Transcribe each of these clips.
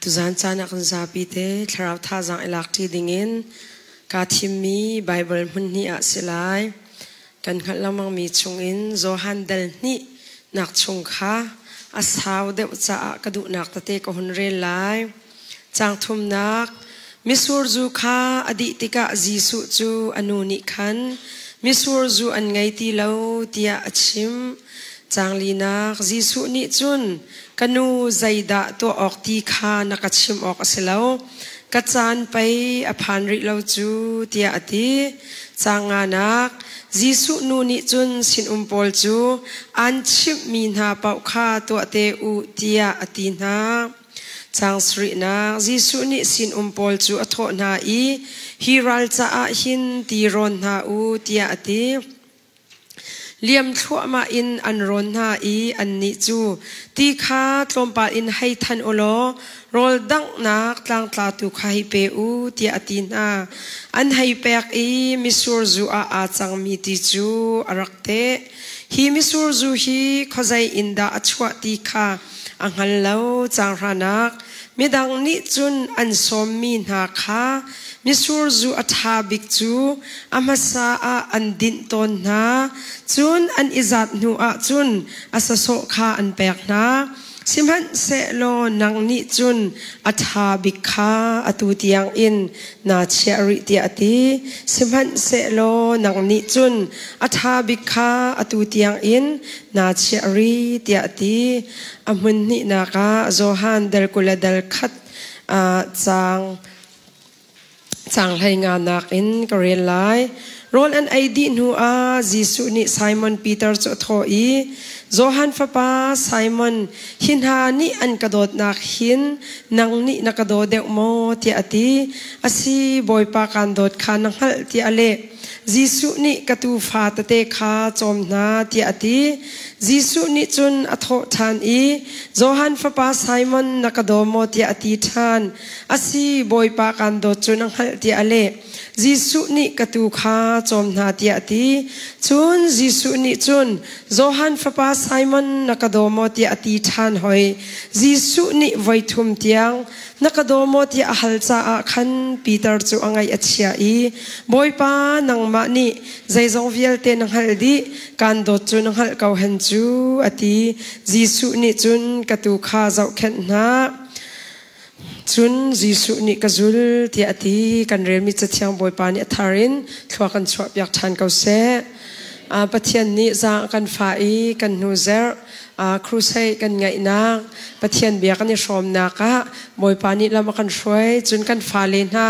Tuzaan caan ah kan zapi te thlarau thazaang i lak ṭi dingin kaa thimmi Baibal hmun hnih ah si lai. Kan hngalh lengmangmi chungin Johan dal hnih nak chung kha a sau deuh caah ka duhnak tete ka hun rel lai. Caang thumnak Mitsur zu kha a dih tikah Jesuh cu a nu nih khan mitsur zu an ngei ti lo tiah a chimh. Caang linak Jesuh nih cun ka nu zeidah tuah awk ti kha na ka chimh awk a si lo. Ka caan pei a phan rih lo cu tiah a ti. Caang nganak Jesuh nu nih cun sinum pawl cu an chimhmi hna paoh kha tuah te u tiah a ti hna. Caang sarihnak Jesuh nih sinum pawl cu a thawh hna i hi ral caah hin ti rawn hna u tiah a ti. Liam thluahmah in an rawn hna i annih cu ti kha tlawmpal in hei than u law rawl danghnak tlangtlatu kha hei pe u tiah a ti hna. An hei pek i mitsur zu ah aa cangmi ti cu a rak teh. Hi mitsur zu hi khuazei in dah a chuah ti kha a hngal lo. Caang hranak midang nih cun an sawmmi hna kha mitsur zu a ṭha bik cu a hmasa ah an dinh tawn hna. Cun an i zat hnu ah cun a sasawh kha an pek hna. Sihmanhsehlaw nang nih cun a ṭha bik kha atu tiangin naa chiah rih tiah a ti. Sihmanhsehlaw nang nih cun a ṭha bik kha atu tiangin naa chiah rih tiah a ti. A hmun hnihnak ah Johan dal 20 le dal khat caang Caang 15 nak in ka rel lai. Rawl an ei dih hnu ah Jesuh nih Simon Peter cu a thawh i, Johan fapa Simon, hi hna nih an ka dawtnak hin nang nih na ka daw deuh maw? tiah a ti. A si, Bawipa kaan dawt kha na hngalh tiah a leh. Jesuh nih ka tuufa tete kha cawm hna tiah a ti. Jesuh nih cun a thawh ṭhan i, Johan fapa Simon, na ka daw maw? tiah a ti ṭhan. A si, Bawipa kaan dawt cu na hngalh tiah a leh. Jesuh nih ka tuu kha cawm hna tiah a ti. Cun Jesuh nih cun, Johan fapa Simon, na ka daw maw tiah a ti ṭhan hoi. Jesuh nih voi thum tiang, na ka daw maw tiah a hal caah khan Peter cu a ngaih a chia i, Bawipa, nangmah nih zeizong vialte na hngalh dih, kaan dawt cu na hngalh ko hen cu, a ti. Jesuh nih cun, Ka tuu kha zohkhenh hna. Cun Jesuh nih ka zul tiah a ti. Kan relmi Cathiang Bawipa nih a thar in thlua kan chuahpiak ṭhan ko seh. Pathian nih zaang a kan fah i kan hnu zerh crusade kan ngeihnak Pathian bia kan i hrawmnak ah Bawipa nih lam a kan hruai. Cun kan fale hna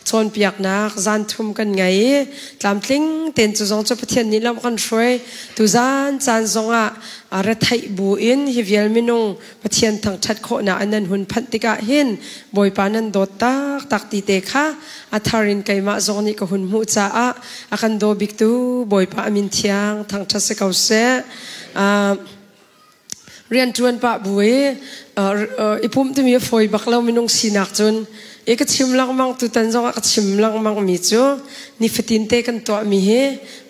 cawnpiaknak zan thum kan ngei i tlamtling tein cu zong cu Pathian nih lam a kan hruai. Tuzan caan zongah retheih bu in hi vial minung Pathian thangṭhat khawhnak an nan hun phanh tikah hin Bawipa nan dawt taktak ti te kha a thar in keimah zong nih ka hun hmuh caah a kan daw biktu Bawipa a min thiang thangṭhat si ko seh. Rianṭuan pah bu i i pumh timi a fawi bak lo minung sinak cun i ka chim lengmang tutan zongah ka chim lengmang mi cu nifatin te kan tuahmi hi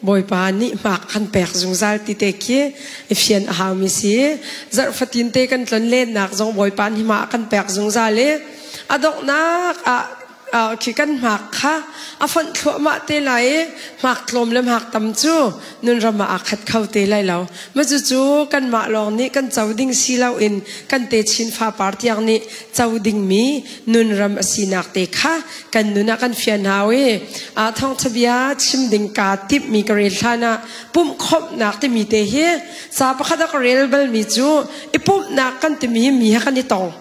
Bawipa nih hmak kan pek zungzal ti te khi i fian a haumi si. Zarh fatin te kan tlon lennak zong Bawipa nih hma kan pek zungzal i a donghnak ah khi kan hmak kha a fonh thluahmah te lai i hmak tlawm le hmak tam cu nun ram ah aa khat kho te lai lo. Mah cucu kanmah lawng nih kan co ding si loin kan techin fapar tiang nih co dingmi nunram a sinak te kha kan nun ah kan fian hau i thawngtha bia chim ding kaa timhmi ka rel hlan ah pumhkhawmhnak timi te hi ca pakhat ah ka rel balmi cu i pumhnak kan timi mi he kan i tong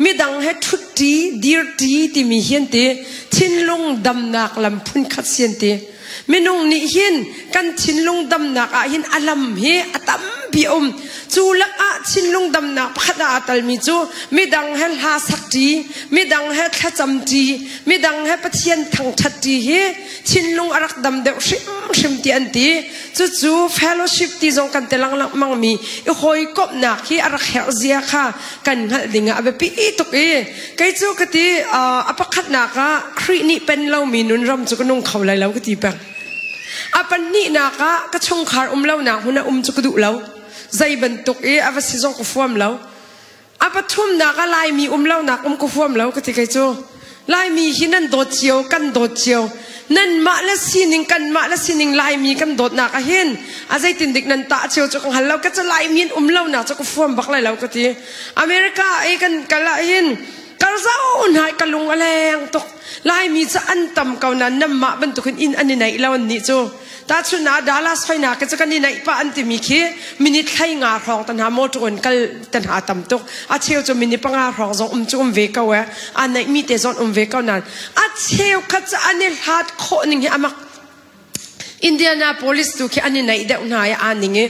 midang he ṭhutṭi dirṭi timi hi an ti thinlung damnak lam phunkhat si an ti Minung nih hin kan thinlung damnak ah hin a lam hi a tampi a um. Cu lakah thinlung damnak pakhat ah aa telmi cu midang he hla sakṭi, midang he thlacamṭi, midang he Pathian thangṭhatṭi hi thinlung a rak dam deuh hrimhrim ti an ti. Cucu fellowship ti zong kan ti lengmangmi i hawikomhnak hi a rak herh zia kha kan hngalh ding ah a biapi tuk i kei cu ka ti a pakhatnak ah Khrih nih pen lomi nun ram cu ka nung kho lai lo ka ti peng. A pahnihnak ah ka chungkhar um lonak hmun ah um cu ka duh lo. Zei bantuk i a va si zong ka fuam lo. A pathumnak ah Laimi um lonak um ka huam lo ka ti kei cu. Laimi hi nan dawt cio, kan dawt cio. Nanmah le sining, kanmah le sining Laimi kan dawtnak ah hin a zeitin dik nan tah cio cu ka hngal lo. Ka cu Laimi in um lonak cu ka fuam bak lai lo ka ti. America i kan kal ah hin karzo hna ka lung a leng tuk. Laimi cu an tam ko nain nanmah bantukin inn an i neih lo an nih cu. Tahchun ah Dallas hoina ke cu kan i naih pah an timi khi minute 15 hrawng tan ha motor in kal tan ha tam tuk. A cheu cu minute 5 hrawng zong um cu um ve ko e. A naih mi te zong um ve ko nan. A cheu khat cu an i hlat khawh ning hi amak. Indianapolis tu khi an i naih deuh hna i aa ning i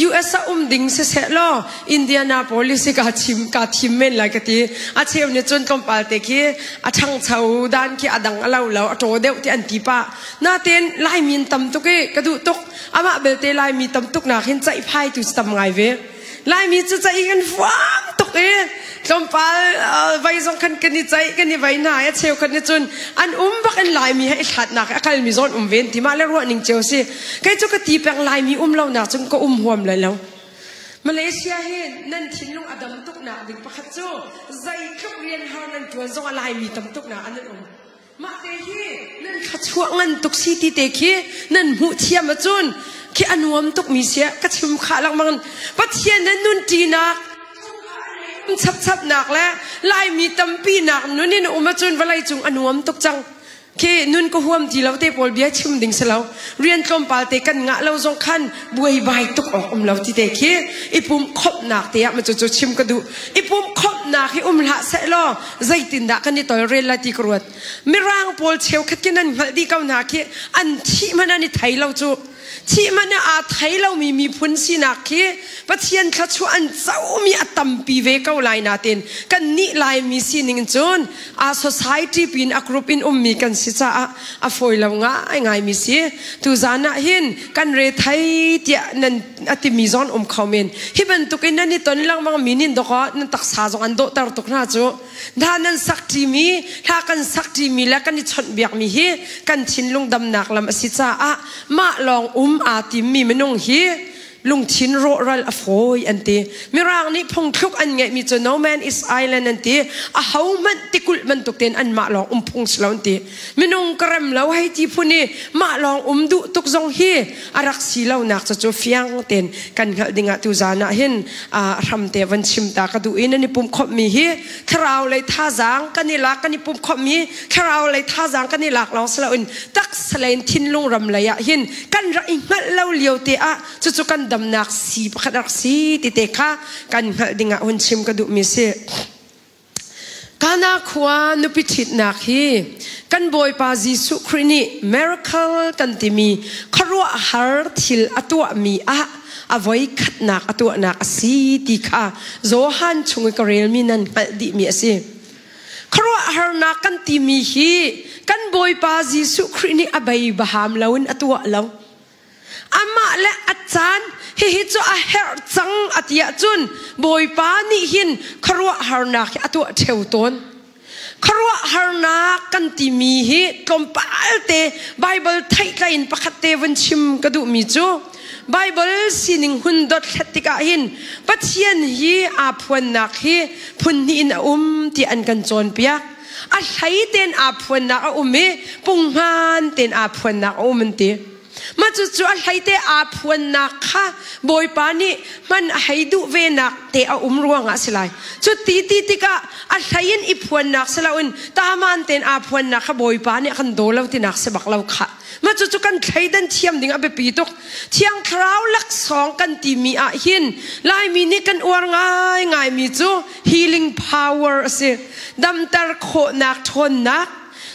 US ah um ding siseh law Indianapolis hi ka chim ka thim men lai ka ti. A cheu nih cun tlawmpal te khi a ṭhangcho dan khi a dang a lo lo a ṭaw deuh ti an ti pah. Natein Laimi in tam tuk i ka duh tuk. Amah belte Laimi tam tuk nak hin ceihphai tu tam ngai ve. Laimi cu ceih kan huam tuk i tlawmpal vai zong khan kan i ceih kan i vai hna i a cheu khat nih cun an um bak in Laimi he i hlatnak a kalmi zawn um ven ti mah le ruah ning cio si. Kei cu ka ti peng Laimi um lo nak cun ka um huam lai lo. Malaysia hi nan thinlung a dam tuk nak ding pakhat cu zeitluk rian har nan tuan zong a Laimi tam tuk nak an um. Mah te hi nan thluachuah ngan tuk si ti te khi nan hmuh thiam ahcun khi a nuam tukmi si ka chim khah lengmang Pathian nan nun ṭinak chapchapnak le Laimi tampi nak nun in um ahcun vawlei cung a nuam tuk cang khi nun ka huam ti lo te pawl bia chim ding si lo rian tlawmpal te kan ngah lo zong khan buaibai tuk awk um lo ti te khi i pum khomhnak te ah ma cu cu chim ka duh i pum khomhnak hi um hlah seh law zeitindah kan i tolrel lai ti ka ruat mirang pawl cheukhat khi nan hngalh dih ko hna khi an thih hmanh an i thei lo cu thih hmanh ah aa thei lomi miphun sinak khi Pathian thluachuah an comi a tampi ve ko lai natin kan nih Laimi sining cun a society pin a group in ummi kan si caah a fawi lo ngai ngaimi si tuzan ah hin kan re thei tiah nan a timi zong um kho men hi bantukin nan i ton lengmang mi nin dawk nan taksa zong an dawhter tuk hna cu hna nan sak ṭimi hla kan sak ṭimi le kan i chawnhbiak mi hi kan thinlung damnak lam a si caah mah lawng um aa timmi minung hi lungthin rawhral a fawi an ti. Mirang nih phungthluk an ngeihmi cu no man is island an ti. A hohmanh tikulh bantuk tein anmah lawng um phung si lo an ti. Minung ka rem lo hei ti phun i mah lawng um duh tuk zong hi a rak si lonak cu cu fiang tein kan hngalh ding ah tuzan ah hin hram te van chim ta ka duh i nan i pumh khawmhmi hi thlarau lei thazaang kan i lak kan i pumh khawmhmi thlarau lei thazaang kan i lak lawng si loin taksa lei in thinlung ram lei ah hin kan rak i hngalh lo lio te ah cucu kan damnak si pakhat rak si ti te kha kan hngalh ding ah hun chim ka duhmi si. Kana khua nupi ṭhitnak hi kan Bawipa Jesuh Khrih nih miracle kan timi khuaruahhar thil a tuahmi ah a voi khatnak a tuahnak a si ti kha Johan chung i ka relmi nan hngalh dihmi a si. Khuaruahharnak kan timi hi kan Bawipa Jesuh Khrih nih a bei baham loin a tuah lo. Amah le a caan hihi cu a herh cang a ti ahcun Bawipa nih hin khuaruahharnak hi a tuah ṭheo tawn. Khuaruahharnak kan timi hi tlawmpal te Baibal theihtlai in pakhat te vun chim ka duhmi cu Baibal sining hun dothlat tikah hin Pathian hi aa phuannak hi phun hnih in a um ti an kan cawnpiak. A hlei tein aa phuannak a um i punghman tein aa phuannak a um an ti. Mah cucu a hleite aa phuannak kha Bawipa nih hman a hei duh venak te a um ruangah a si lai. Cu ti ti tikah a hlei in i phuannak si loin taman tein aa phuannak kha Bawipa nih a kan daw lo tinak si bak lo khah. Mah cucu kan thleidan thiam ding a biapi tuk. Thiang Thlarau laksawng kan timi ah hin Laimi nih kan uar ngaingaimi cu healing power a si. Damter khawhnak ṭhawnnak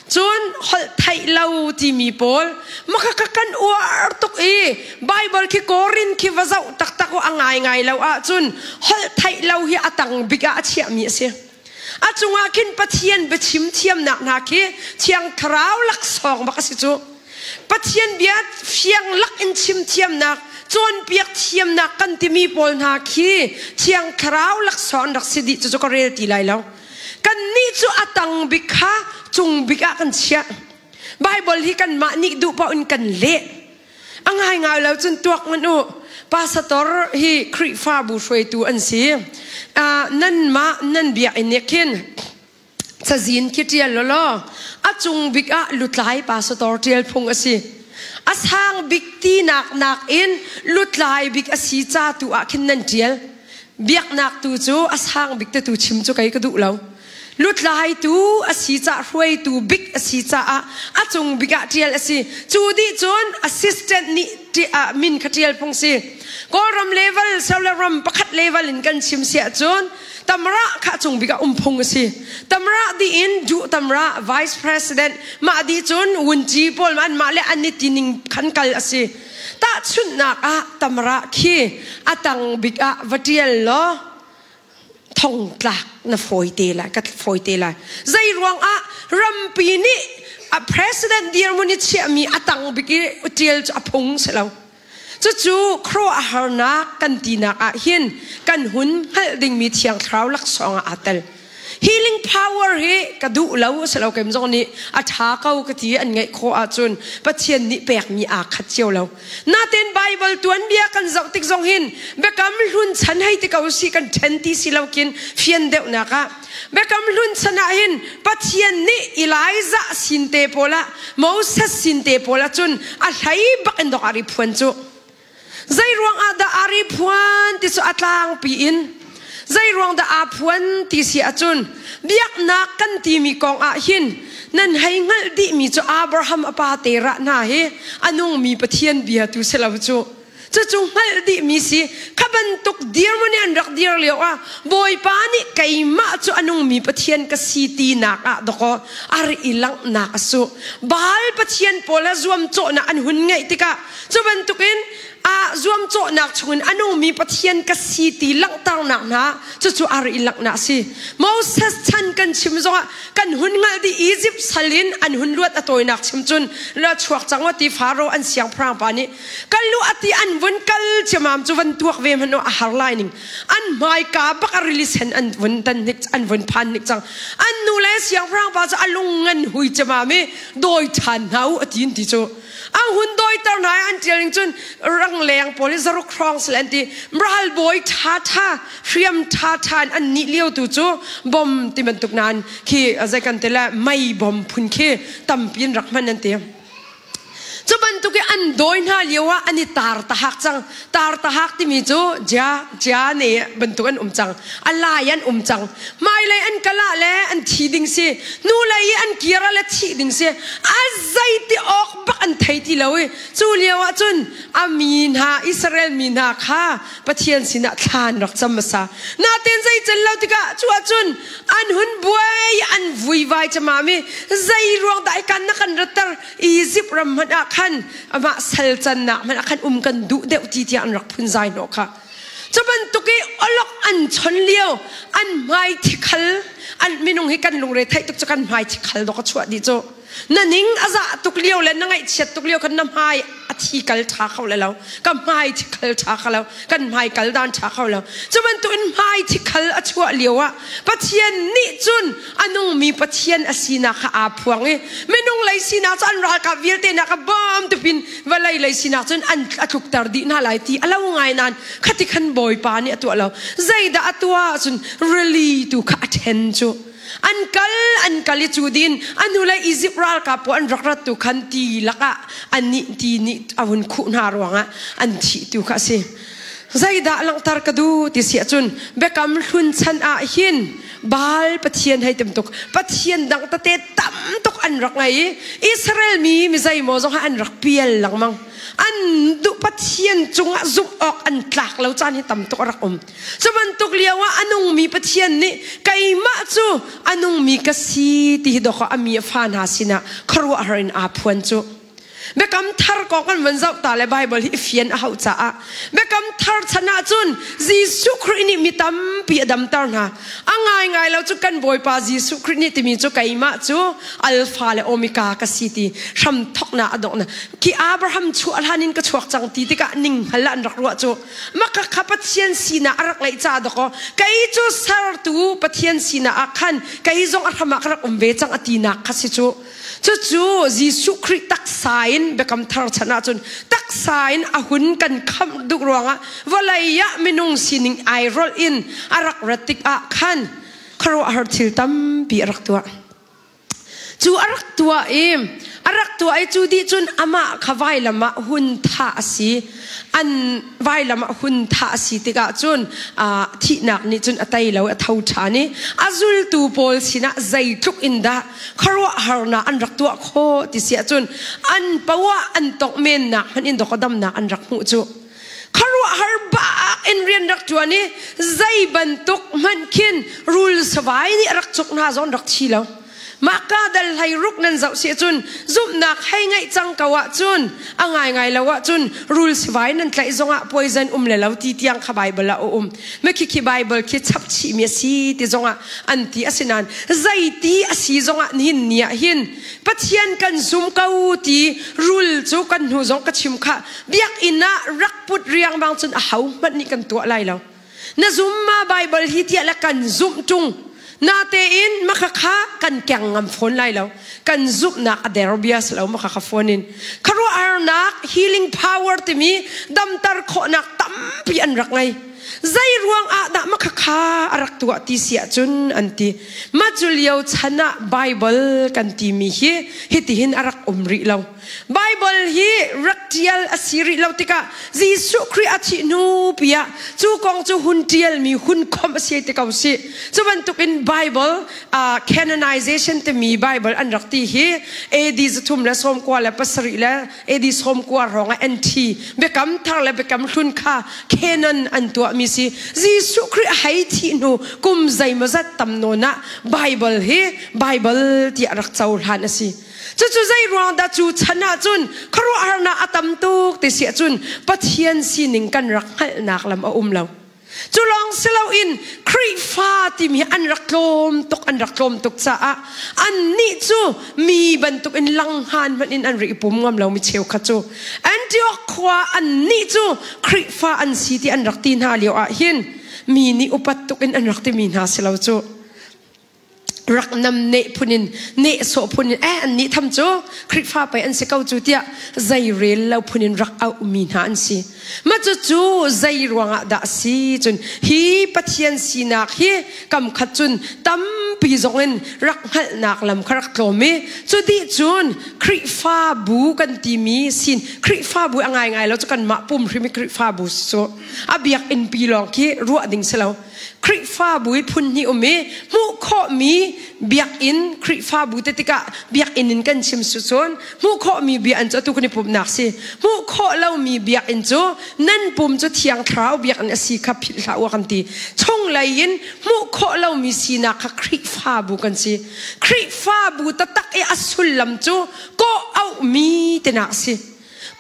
Cun holh theih lo timi pawl maka kan uar tuk i Bible khi Korin khi va zoh taktak u a ngaingai lo ahcun holh theih lo hi a tang bik ah a chiahmi a si. A cungah khin Pathian biachim thiamnak hna khi Thiang Thlarau laksawng bak a si cu. Pathian bia fiang lak in chim thiamnak, cawnpiak thiamnak kan timi pawl hna khi Thiang Thlarau laksawng an rak si dih cu ka rel ti lai lo. Kannih cu a tang bik kha cung bik ah kan chiah. Baibal hi kanmah nih duh paoh in kan leh. A ngaingai lo cun tuak ngan u. Pastor hi Khrihfabu hruaitu an si. Nanmah nan biakinn nih khin cazin khi ṭial law a cung bik ah lutlai pastor ṭial phung a si. A sang bik tinak nakin lutlai bik a si ca tu ah khin nan ṭial. Biaknak tu cu a sang bik te tu chim cu kei ka duh lo. Lutlai tu a si ca hruaitu bik a si caah a cung bik ah ṭial a si. Cu dih cun assistant nih min kha ṭial phung si. Kawlram level, Sole ram pakhat level in kan chim siah cun Tamra kha cung bik ah um phung a si. Tamra dih in duh Tamra vice president mah dih cun wunci pawl an mah le an i tining khan kal a si. Tahchunhnak ah Tamra khi a tang bik ah va ṭial law thongtlak na fawi te lai ka fawi te lai. Zei ruang ah rampi nih a president dirhmun i chiahmi a tang bik i ṭial cu a phung si lo. Cucu khuaruahharnak kan tinak ah hin kan hun hngalh dingmi Thiang Thlarau laksawng ah aa tel. Healing power hi ka duh lo a si lo keim zong nih a ṭha ko ka ti an ngeih khawh ahcun Pathian nih pekmi aa khat cio lo. Natein Bible tuanbia kan zoh tik zong hin biakam hlun chan hei ti ko si kan ṭhen ti si lo kin fian deuhnak ah Biakam hlun chan ah hin Pathian nih Elijah sin te pawl ah Moses sin te pawl ah cun a hlei bak in dok ari phuan cu. Zei ruang ah dah ari phuan ti cu a tlangpi in zei ruang dah aa phuan ti si ahcun biaknak kan timi kong ah hin nan hei hngalh dihmi cu Abraham a pa te rah hna hi a nungmi Pathian bia tu si lo cu. Cucu hngalh dihmi si. Kha bantuk dirhmun i an rak dir lio ah Bawipa nih keimah cu a nungmi Pathian ka si tinak ah dawkaw a ri i langhnak a su. Baal Pathian pawl a zuamcawhnak an hun ngeih tikah cu bantukin a zuamcawhnak chungin a nungmi Pathian ka si ti langhternak hna cucu a ri i langhnak a si. Moses chan kan chim zongah kan hun hngalh dih Egypt sal in an hun luat a tawinak chim cun la chuak cang ti Faro an siangpahrang pa nih Kan lu ati an vun kal ciamam cu van tuak ve hmanh a har lai ning. An hmaika bak a rili sen an vun tan hnik an vun phan hnik cang. An nu le siangpahrang pa cu a lung ngan hui ciamam i dawi ṭhan hna u a ti ti cu. A hun dawiter hna i an ṭial ning cun rangleng pawl hi zaruk hrawng sile an ti. Ralbawi ṭha ṭha hriam ṭha ṭha in an nih lio tu cu bom ti bantuk nain khi zei kan ti le mei bom phun khi tampi in rak hman an ti. Cu bantuk i an dawi hna lio ah an i tar tahak cang. Tar tahak timi cu jia jia ne bantuk an um cang. A lai an um cang. Hmailei an kal ah le an thi ding si. Hnulei i an kir ah le thih ding si. A zeiti awk bak an thei ti lo i cu lio ah cun a mi hna Israel mi hna kha Pathian sinah thla an rak cam hmasa. Natein zei cel lo tikah cu ah cun an hun buai an vuivai camam i zei ruang dah kan na kan ratter Egypt ram hmanh ah khan amah sal cannak hmanh ah khan um kan duh deuh ti tiah an rak phunzai hnawh kha cu bantuk i olok an chon lio an hmai thikhal an minung hi kan lungre theih tuk cu kan hmai thikhal dok a chuah dih cu na ning a zah tuk lio le na ngaihchiat tuk lio khan na hmai a thi kal ṭha kho le lo ka hmai thi kal ṭha kho lo kan hmai kal dan ṭha kho lo cu bantuk in hmai thi khal a chuah lio ah Pathian nih cun a nungmi Pathian a sinak kha aa phuang i minung lei sinak cu an ralkap vialte nak a bawm tupin vawlei lei sinak cun an a tlukter dih hna lai ti a lo ngai nain khati khan Bawipa nih a tuah lo zeidah a tuah cun rili tu kha a ṭhen cu An kal an kal i cu din a hnulei Izipt ralkap pawl an rak rat tu khan ti lakah annih ti nih a hun khuh hna ruangah an thih tu kha a si. Zeidah langhter ka duh ti si ahcun biakam hlun chan ah hin Baal pathian hei tum tuk pathian dang tete tam tuk an rak ngei i Israel mi mi zeimaw zong an rak pial lengmang. An duh pathian cungah zumh awk an tlak lo caan hi tam tuk a rak um. Cu bantuk lio ah a nungmi Pathian nih keimah cu a nungmi ka si ti hi dawkaw a mi a fa hna sinah khuaruahhar in aa phuan cu. Biakam thar kong kan van zoh ta le Bible hi i fian a hauh caah Biakam thar chan ah cun Jesuh Khrih nih mi tampi a damter hna. A ngaingai lo cu kan Bawipa Jesuh Khrih nih timi cu keimah cu Alpha le Omega ka si ti hram thoknak a donghnak. Khi Abraham chuah hlan in ka chuak cang ti tikah ning hngal an rak ruah cu. Maka kha Pathian sinah a rak ngeih ca dakaw kei cu sertu Pathian sinah ah khan kei zong a hram ah ka rak um ve cang a tinak kha si cu. Cucu Jesuh Khrih taksa in Biakam Thar chan ahcun taksa in a hun kan khamh duh ruangah vawlei ah minung sining ai rolh in a rak rat tikah khan khuaruahhar thil tampi a rak tuah. Cu a rak tuah i a rak tuah i cu dih cun amah kha vailam ah hun thah a si. An vailam ah hun thah a si tikah cun thihnak nih cun a tei lo a tho ṭhan i a zultu pawl sinah zeitluk in dah khuaruahharnak an rak tuah khawh ti si ahcun an poah an tongh mennak hmanh in dawk damnak an rak hmuh cu. Khuaruahhar bak in rian rak ṭuan i zei bantuk hmanh khin rul savai nih a rak cuk hna zong rak thi lo. Mah ka dal hlei ruk nan zoh si ahcun zumhnak hei ngeih cang ko ahcun a ngaingai lo ahcun rul sivai nan tlaih zongah poison um le lo ti tiang kha Bible ah a um. Makhi khi Bible khi chap chihmi a si ti zongah an ti asinain zeiti a si zongah nihin ni ah hin Pathian kan zum ko ti rul cu kan hnu zong ka chim kha biakinn ah rak put riangmang cun a ho hmanh nih kan tuah lai lo. Na zum ma Bible hi tiah le kan zumh ṭung. Natein makhakha kan keng ngam fawn lai lo. Kan zumhnak a der bia si lo makhakha phone in. Khuaruahharnak healing power timi damter khawhnak tampi an rak ngei. Zei ruang ah dah makhakha a rak tuah ti si ahcun an ti. Mah cu lio chan ah Bible kan timi hi hitihin a rak um rih lo. Bible hi rak ṭial a si rih lo tikah Jesuh Khrih a thih hnu pi ah cu kong cu hun ṭialmi hun khomh a si te ko si. Cu bantukin Bible canonization timi Bible an rak ti hi AD 397 le AD 90 hrawng ah NT biakam thar le biakam hlun kha canon an tuahmi si. Jesuh Khrih a hei thih hnu kum zeimawzat tam nawn ah Bible hi Bible tiah rak cohlan a si. Cucu zei ruang dah cu chan ahcun khuaruahharnak a tam tuk ti si ahcun Pathian sining kan rak hngalhnak lam a um lo. Cu lawng si loin Khrihfa timi an rak tlawm tuk an rak tlawm tuk caah annih cu mi bantukin langhngan hmanh in an ri i pum ngam lo mi cheukhat cu Antioch khua annih cu Khrihfa an si ti an rak ti hna lio ah hin mi nih upat tuk in an rak timi hna si lo cu. Rak nam neh phun in nehsawh phun in eh an nih tham cu Khrihfa pei an si ko cu tiah zei rel lo phun in rak auh mi hna an si. Mah cucu zei ruangah dah si cun hi Pathian sinak hi kam khat cun tampi zong in rak hngalhnak lam kha rak tlawm i cu dih cun Khrihfabu kan timi sin Khrihfabu a ngaingai lo cu kanmah pum hrim i Khrihfabu si cu a biakinn pi lawng khi ruah ding si lo. Khrihfabu i phun hnih um i hmuh khawhmi biakinn Khrihfabu te tikah biakinn in kan chim su cun hmuh khawhmi biakinn cu atu kan i pumhnak si hmuh khawh lomi biakinn cu nan pum cu thiang thlarau biakinn a si kha philh hlah u kan ti chunglei in hmuh khawh lomi sinak kha Khrihfabu kan si Khrihfabu taktak i a sullam cu kawh auhmi tinak si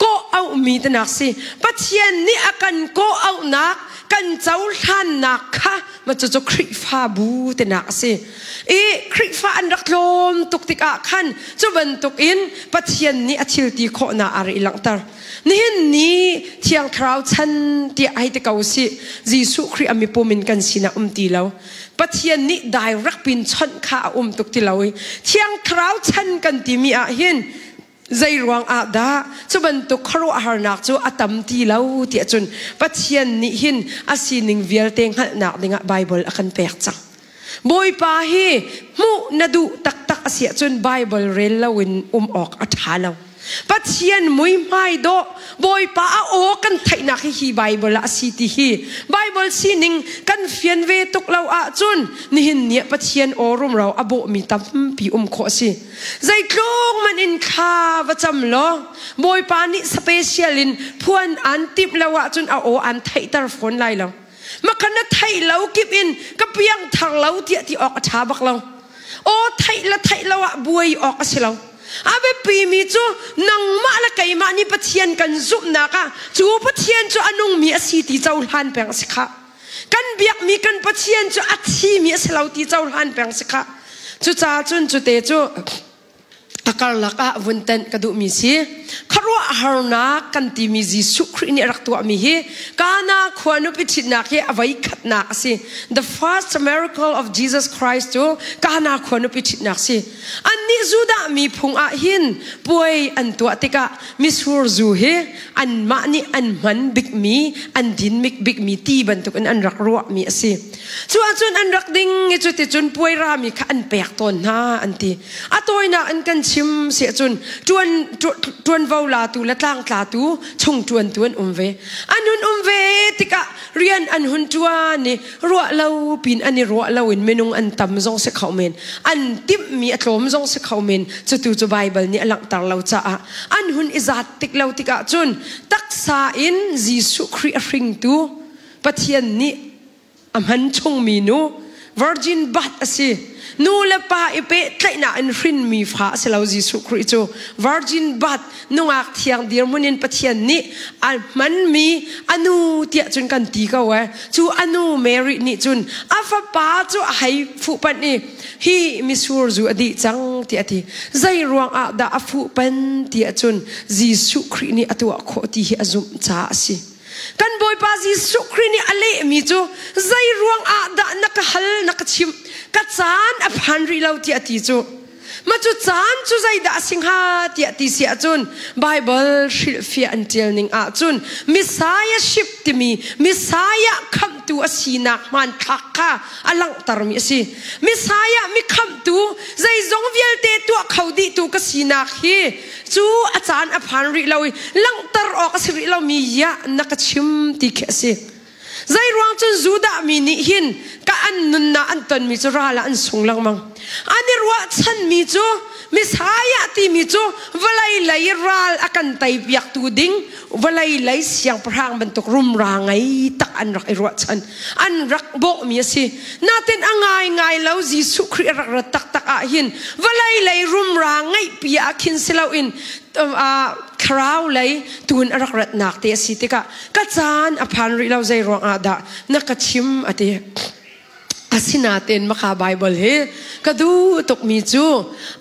kawh auhmi tinak si Pathian nih a kan kawh auhnak kan cohlannak kha ma cucu Khrihfabu tinak a si i Khrihfa an rak tlawm tuk tikah khan cu bantuk in Pathian nih a thil ti khawhnak a ri langhter nihin ni Thiang Thlarau chan tiah hei ti ko si Jesuh Khrih a mipum in kan sinah um ti lo Pathian nih direct pin chawnh kha a um tuk ti lo i Thiang Thlarau chan kan timi ah hin Zei ruang ah dah cu bantuk khuaruahharnak cu a tam ti lo tiah cun Pathian nih hin a sining vialte hngalhnak dingah Baibal a kan pek cang. Bawipa hi hmuh na duh taktak a si ahcun Baibal rel loin um awk a ṭha lo. Pathian muihmai dawh Bawipa a aw kan theihnak hi hi Baibal ah a si ti hi Baibal sining kan fian ve tuk lo ahcun nihin ni ah Pathian aw rumro a bawhmi tampi um khawh a si. Zeitluk man in thla va cam law Bawipa nih special in phuan aan timh lo ahcun a aw aan theihter fawn lai lo. Makhan na theih lo kip in ka piang thar lo tiah ti awk a ṭha bak lo. Aw theih le theih lo ah buai awk a si lo. A biapimi cu nangmah le keimah nih Pathian kan zumhnak ah cu Pathian cu a nungmi a si ti cohlan peng a si khah. Kan biakmi kan Pathian cu a thimi a si lo ti cohlan peng si khah. Cucaah cun cute cu a karlak ah vun tenh ka duhmi si. Khuaruahharnak kan timi Jesuh Khrih nih a rak tuahmi hi Kana khua nupi ṭhitnak hi a voi khatnak a si. The first miracle of Jesus Christ cu Kana khua nupi ṭhitnak si. Annih Annih Judah mi phung ah hin puai an tuah tikah mitsur zu hi anmah nih an hman bikmi, an din bikmi ti bantukin an rak ruahmi a si. Cu ahcun an rak ding i cuticun puai rami kha an pek tawn hna an ti. A tawinak in kan chim si ahcun ṭuan ṭuanvo latu le tlangtlatu chung ṭuantu an um ve. An hun um ve tikah rian an hun ṭuan i ruah lo pin an i ruah lo in minung an tam zong si kho men an timhmi a tlawm zong si kho men cutu cu Baibal nih a langhter lo caah an hun i zat tik lo tikah cun taksa in Jesuh Khrih a hringtu Pathian nih a hman chungmi nu virgin birth a si nu le pa i pehtlaihnak in hrinmi fa a si lo Jesuh Khrih cu virgin birth nungak thiang dirhmun in Pathian nih a hmanmi a nu tiah cun kan ti ko eh cu a nu Mary nih cun a fapa cu a hei fuhpanh i hi misur zu a dih cang tiah a ti zei ruang ah dah a fuhpan tiah cun Jesuh Khrih nih a tuah khawh ti hi a zumh caah a si kan Bawipa Jesuh Khrih nih a lehmi cu zei ruang ah dah na ka hal na ka chimh ka caan a phan rih lo tiah a ti cu Mah cu caan cu zeidah a si hnga tiah ti si ahcun Baibal hrilhfiah an ṭial ning ahcun Messiahship timi Messiah khamhtu a sinak hmanthlak kha a langhtermi a si. Messiah mi khamhtu zeizong vialte tuah kho dihtu ka sinak hi cu a caan a phan rih lo i langhter awk a si rih lomi yah na ka chim ti khi a si. Zeiruang cun Judah mi nih hin ka an nunnak an tonmi cu ral ah an sung lengmang. An i ruahchanmi cu Messiah timi cu vawlei lei ral a kan teipiaktu ding vawlei lei siangpahrang bantuk rumra ngei tak an rak i ruahchan. An rak bawhmi a si. Natin a ngaingai lo Jesuh Khrih a rak rat taktak ah hin vawlei lei rumra ngeihpi ah khin si loin thlarau lei tun a rak ratnak te a si tikah ka caan a phan rih lo zei ruang ah dah na ka chim a ti asinain maka Bible hi ka duh tukmi cu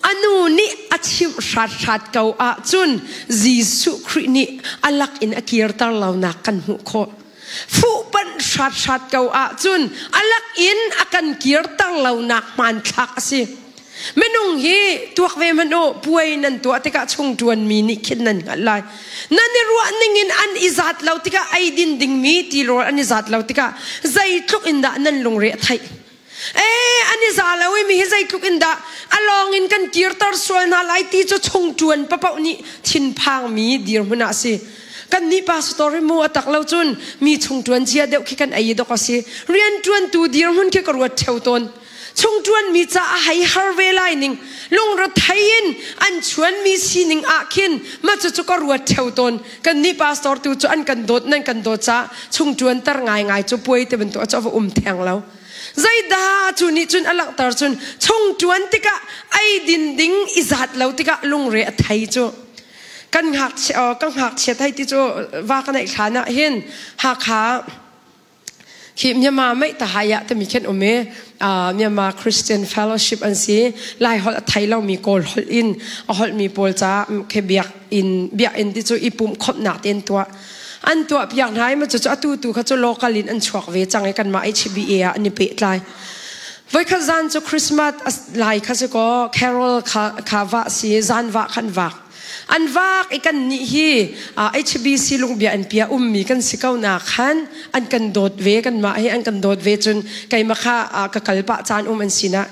a nu nih a chimh hrat hrat ko ahcun Jesuh Khrih nih a lak in a kirter lonak kan hmuh khawh fuhpanh hrat hrat ko ahcun a lak in a kan kirter lonak hmanthlak a si Minung hi tuak ve hmanh u puai nan tuah tikah chung ṭuanmi nih khin nan hngalh lai. Nan i ruah ning in an i zat lo tikah eidin dingmi tirawl an i zat lo tikah zeitluk in dah nan lungre a theih. Ee an i za lo i mi hi zeitluk in dah a lawng in kan kirter sual hna lai ti cu chung ṭuan papaoh nih thinphangmi dirhmun ah a si. Kannih pastor hi mu a tak lo cun mi chung ṭuan cia deuh khi kan ei dok a si. Rian ṭuantu dirhmun khi ka ruat ṭheo tawn. Chungṭuanmi caah hei har ve lai ning lungrethei in an chuanmi sining ah khin mah cucu ka ruat ṭheo tawn. Kannih pastor tu cu an kan dawt nan kan dawt caah chungṭuanter ngaingai cu puai te bantuk cu a va um theng lo. Zeidah cu nih cun a langhter cun chungṭuan tikah eidin ding i zat lo tikah lungre a thei cu. Kan ngakchia ka ngakchia thei ti cu va ka neih hlan ah hin Hakha Khi Myanmar mei tahaya timi khin um i Myanmar Christian Fellowship an si. Lai holh a thei lomi Kawl holh in a holhmi pawl ca khi biakinn biakinn ti cu i pumh khawmhnak te an tuah. An tuah piak hna i cu cu atu tu kha cu local in an chuak ve cang i kanmah HBA ah an i pehtlai. Voikhat zan cu Christmas lai kha si kaw carol kha kha vah si zan vah khan vak. An vak i kan nih hi HBC lungbia an pia ummi kan si ko na khan an kan dawt ve kanmah hi an kan dawt ve cun keimah kha ka kal pah caan um an sinah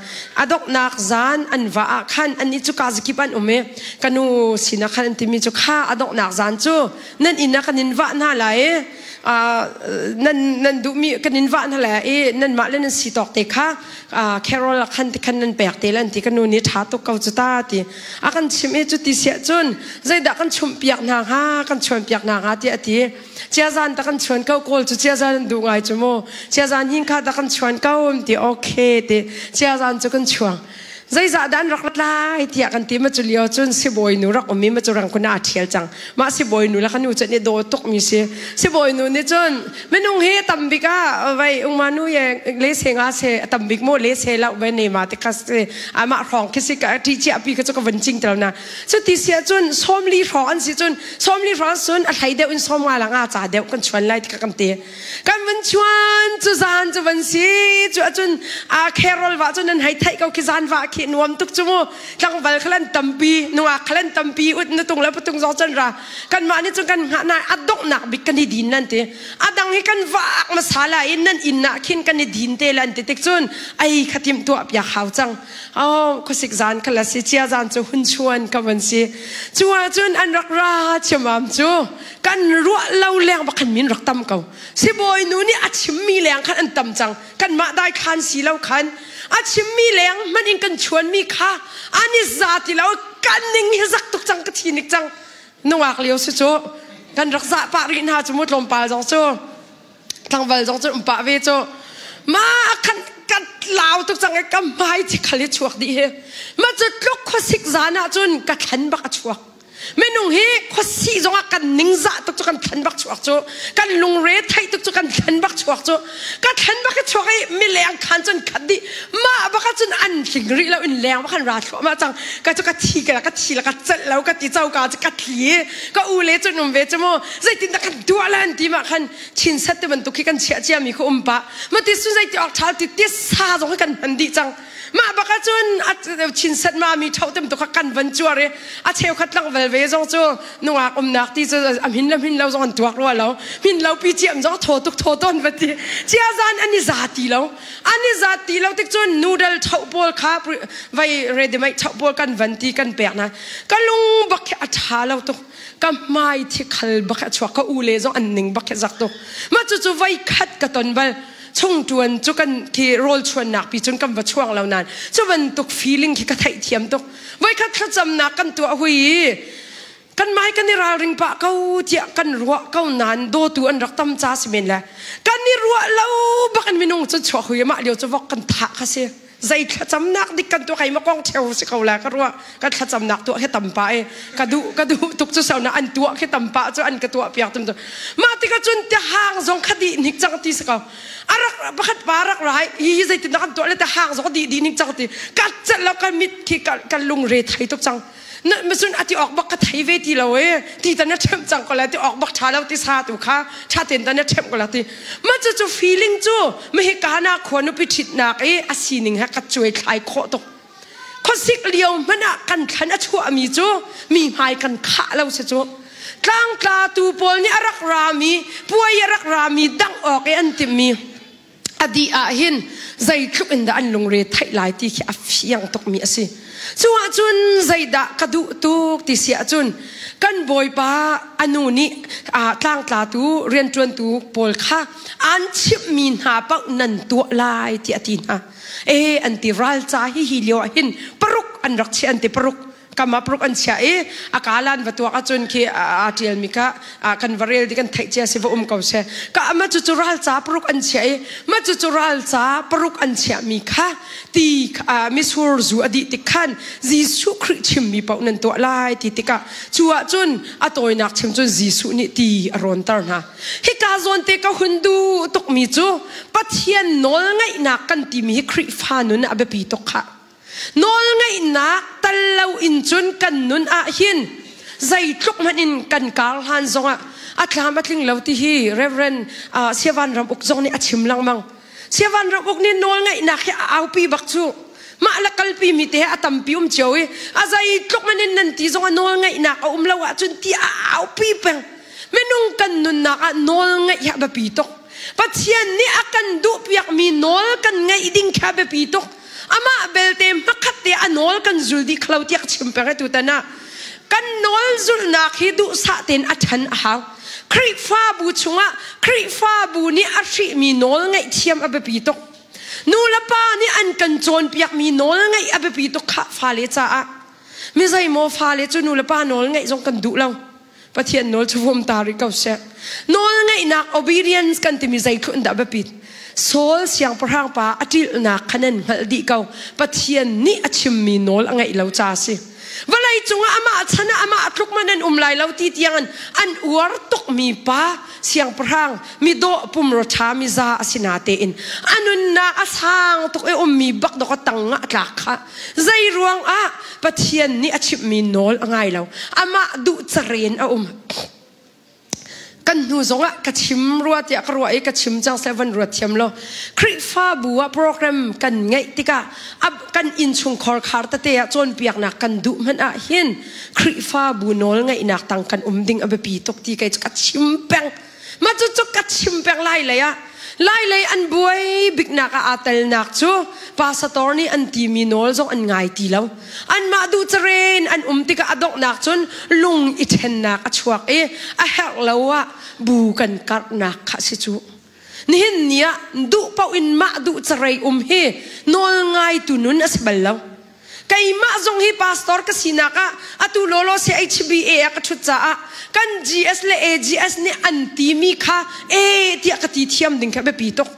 a donghnak zan an va ah khan annih cu kazakip an um i ka nu sinah khan an timi cu kha a donghnak zan cu nan inn ah kan in vah hna lai i nan nan duhmi kan in vah hna lai i nanmah le nan si tawk te kha carol khan ti khan nan pek te lan ti ka nu nih ṭha tuk ko cu ta ti a kan chim i cuti siah cun zeidah kan chumh piak hna hnga kan chuan piak hna hnga tiah a ti chiazan ta kan chuan ko kawl cu chiazan an duh ngai cu mu chiazan hin kha ta kan chuan ko ti okay ti chiazan cu kan chuang zeizah dah an rak rat lai tiah kan ti ma cu lio cun sibawi nu rak um i ma cu rangkun ah aa ṭhial cang mah sibawi nu le ka nu cu an i daw tuk mi si sibawi nu nih cun minung hi tambik ah vai ungma nu ye le se nga se tambik mo le se lo ve ne ma te kha se amah hrawng khi si ka ṭi chia pi kha cu ka van cing tel na cu ti sia cun sawmli hrawng an si cun sawmli hrawng cun a hlei deuh in sawm nga la nga ca deuh kan chuan lai ti kha kan ti kan van chuan cu zan cu van si cu acun a carol va cun nan hei theih ko khi zan va khi. khi nuam tuk cu mu. Tlangval khal an tampi, nungak khal an tampi, ut na tung le patung zong cun ra. Kanmah nih cun kan hngah na a donghnak bik kan i din nan ti. A dang hi kan vak masala in nan inn ah khin kan i din te lan ti tik cun ai khatim tuah piak hau cang. Oh, khuasik zan khal a si, chia zan cu hun chuan ka van si. Cu ah cun an rak ra chiamam cu kan ruah lo leng bak khan min rak tam ko. Sibawi nu nih a chimmi leng khan an tam cang. Kanmah dai khan si lo khan a chimmi leng hmanh in kan chuanmi kha an i za ti lo kan ning hi zak tuk cang ka thi nik cang. Nungak lio si cu kan rak zah pah rih hna cu mu tlawmpal zong cu tlangval zong cu um pah ve cu ma khan kan lau tuk cang i ka hmai thi khal i chuak dih hi ma cu tluk khuasik zan ah cun ka thlan bak a chuak minung hi khuasih zongah kan ningzah tuk cu kan thlan bak chuak cu kan lungre theih tuk cu kan thlan bak chuak cu ka thlan bak i chuak i mileng khan cun khat dih mah bak ah cun an tling rih lo in leng bak khan ra thluahmah cang ka cu ka thi ka ka thi la ka celh lo ka ti coka cu ka thli ka u le cun um ve cu mu zeitin dah kan tuah la an ti mah khan chinset te bantuk khi kan chiah cia mi khu um pa ma ti su zei ti awk ṭhal ti ti sa zong hi kan hman dih cang mah bak ah cun chinset ma mi ṭho tem tu kha kan van cuar i a cheukhat tlangval ve zong cu nungak umnak ti cu a hmin le hmin lo zong an tuak rua lo hmin lo pi ciam zong thaw tuk thaw tawn va ti chia zan an i za ti lo an i zat ti lo tik cun noodle ṭhoh pawl kha vai ready made ṭhoh pawl kan van ti kan pek hna ka lung bak khi a ṭha lo tuk ka hmai thi khal bak a chuak ka u le zong an ning bak khi zak tuk mah cu cu voi khat ka ton bal chung ṭuan cu kan khi rawl chuannak pi cun kan va chuang lo nain cu bantuk feeling khi ka theih thiam tuk voi khat thlacamnak kan tuah hui i kan mai kan i ralring pah ko tiah kan ruah ko nain dawtu an rak tam ca si men le kan i ruah lo bak in minung cu chuak hui mah lio cu vok kan thah kha si zei thlacamnak dik kan tuah kai ma kong theu si ko la ka ruah ka thlacamnak tuah khi tam pa e ka duh ka duh tuk cu sau na an tuah khi tam pa cu an ka tuah piak tum tu mah tikah cun te hang zong kha di nik cang ti si ko arak pakhat pa rak rai hi hi zeitin dah kan tuah le te hang zong di di nik cang ti ka celh lo kan mit khi kan lung re thai tuk cang cun a ti awk bak ka thei ve ti lo e ti tan na ṭhemh cang ko la ti awk bak ṭha lo ti sa tu kha ṭha ten tan na ṭhemh ko la ti ma cu cu feeling cu mi kana khua nupi ṭhitnak i a sining he ka cuai thlai khawh tuk khuasik lio hmanh ah kan thlan a chuah mi cu mi hmai kan khah lo si cu tlangtla tu pawl nih a rak rami puai a rak rami dangh awk i an timmi a dih ah hin zeitluk in dah an lungre theih lai ti khi a fiang tukmi a si. Cu ahcun zeidah ka duh tuk ti si ahcun kan bawipa a nu nih tlangtlatu rianṭuantu pawl kha an chimhmi hna paoh nan tuah lai tiah a ti hna. E an ti ralca hi hi lio ah hin paruk an rak chiah an ti paruk kama pruk an chia i a kalan va tuak ahcun khi aa ṭialmi kha kan va rel di kan theih cia si va um ko she ka ama cu cu ralca paruk an chia i ma cu cu ralca paruk an chiahmi kha ti misur zu a dih tik khan Jesuh Khrih chimmi paoh nan tuah lai ti tikah cu ahcun a tawinak chim cun Jesuh nih ti a rawnter hna hika zawn te ka hun duh tukmi cu Pathian nawl ngaihnak kan timi hi Khrihfa nun a biapi tuk khah Nawlngeihnak tal lo in cun kan nun ah hin zeitluk hmanh in kan kar hlan zongah a tlam a tling lo ti hi Reverend Siavan Ram Uk zong nih a chim lengmang. Siavan Ram Uk nih nawlngeihnak hi a aupi bak cu. Mah le kalpi mi te a tampi um cio i a zeitluk hmanh in nan ti zong a nawlngeihnak a um lo ahcun ti a aupi peng. Minung kan nunnak ah nawlngeih hi a biapi tuk. Pathian nih a kan duhpiakmi nawl kan ngeih ding kha biapi tuk. Amah belte hmakhat te a nawl kan zul dih khlo tiah ka chim peng tutan ah. Kan nawl zulhnak hi duhsah tein a ṭhan a hau. Khrihfabu chungah Khrihfabu nih a hrihmi nawl ngeih thiam a biapi tuk. Nu le pa nih an kan cawnpiakmi nawl ngeih a biapi tuk khah fale caah. Mi zeimaw fale cu nu le pa nawl ngeih zong kan duh lo. Pathian nawl cu vum ta rih ko seh. Nawl ngeihnak obedience kan timi zeitluk in dah biapit. Saul siangpahrang pa a ṭilhnak kha nan hngalh dih ko. Pathian nih a chimmi nawl a ngeih lo ca a si. Vawlei cungah amah chan ah amah tluk man an um lai lo ti tiang in an uar tukmi pa siangpahrang midawh pumraw ṭha miza a si natein a nunnak a sang tuk i ummi bak dok a tang ah a tlak kha Zei ruangah Pathian nih a chimhmi nawl a ngai lo. Amah duh caren a um. Kan hnu zongah ka chim rua tiah ka ruah i ka chim cang seh van ruat thiam lo. Khrihfabu ah program kan ngeih tikah kan innchungkhar khar tete ah cawnpiaknak kan duh hmanh ah hin Khrihfabu nawl ngeihnak tang kan um ding a biapi tuk ti kei cu ka chim peng. Mah cucu ka chim peng lai lei ah lai lei an buai biknak ah aa telnak cu pastor nih an timi nawl zong an ngai ti lo. Anmah duh caren an um tikah a donghnak cun lung i ṭhennak a chuak i a herh lo ah bu kan karhnak kha si cu. Nihin ni ah duh paoh in mah duh carei um hi nawl ngaitu nun a si bal lo. Keimah zong hi pastor ka sinak ah atu lawlaw CHBA ah ka ṭhut caah kan GS le AGS nih an timi kha e tiah ka ti thiam ding kha biapi tuk.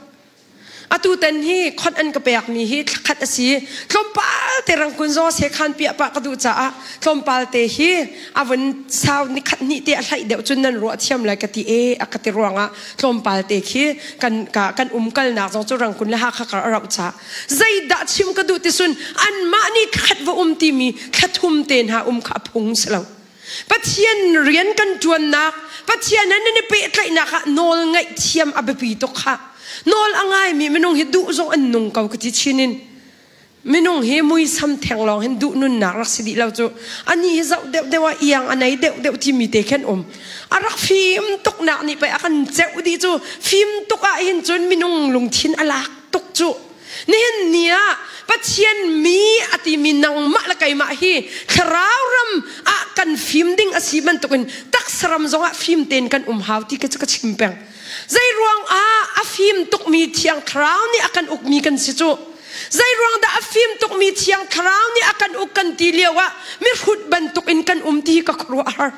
Atu tan hi khon an ka pekmi hi thlakhat a si. Tlawmpal te rangkun zaw sekhan piah pah ka duh caah tlawmpal te hi a vun sau ni khat hnih te a hlaih deuh cun nan ruah thiam lai ka ti e a ka ti ruangah tlawmpal te khi kan ka kan umkalnak zong cu rangkun le Hakha kar a rauh caah zeidah chim ka duh ti sun anmah nih khat va um timi thlathum te hna um kha a phung si lo. Pathian rian kan ṭuannak, Pathian he nan i pehtlaihnak ah nawl ngaih thiam a biapi tuk kha. Nawl a ngaimi minung hi duh zong an nung ko ka ti chin in. Minung hi muisam theng lawng hin duh nunnak rak si dih lo cu. Ani hi zoh deuh deuh ah iang a nei deuh deuh timi te khan um. A rak fim tuknak nih pei a kan ceuh dih cu. Fim tuk ah hin cun minung lungthin a lak tuk cu. Nihin ni ah Pathian mi a timi nangmah le keimah hi thlarau ram ah kan fim ding a si bantukin taksa ram zongah fim tein kan um hau ti ka cu ka chim peng. Zei ruang ah a fim tukmi thiang thlarau nih a kan ukmi kan si cu. Zei ruang dah a fim tukmi thiang thlarau nih a kan uk kan ti lio ah mihrut bantukin kan um ti hi ka khuaruah a har.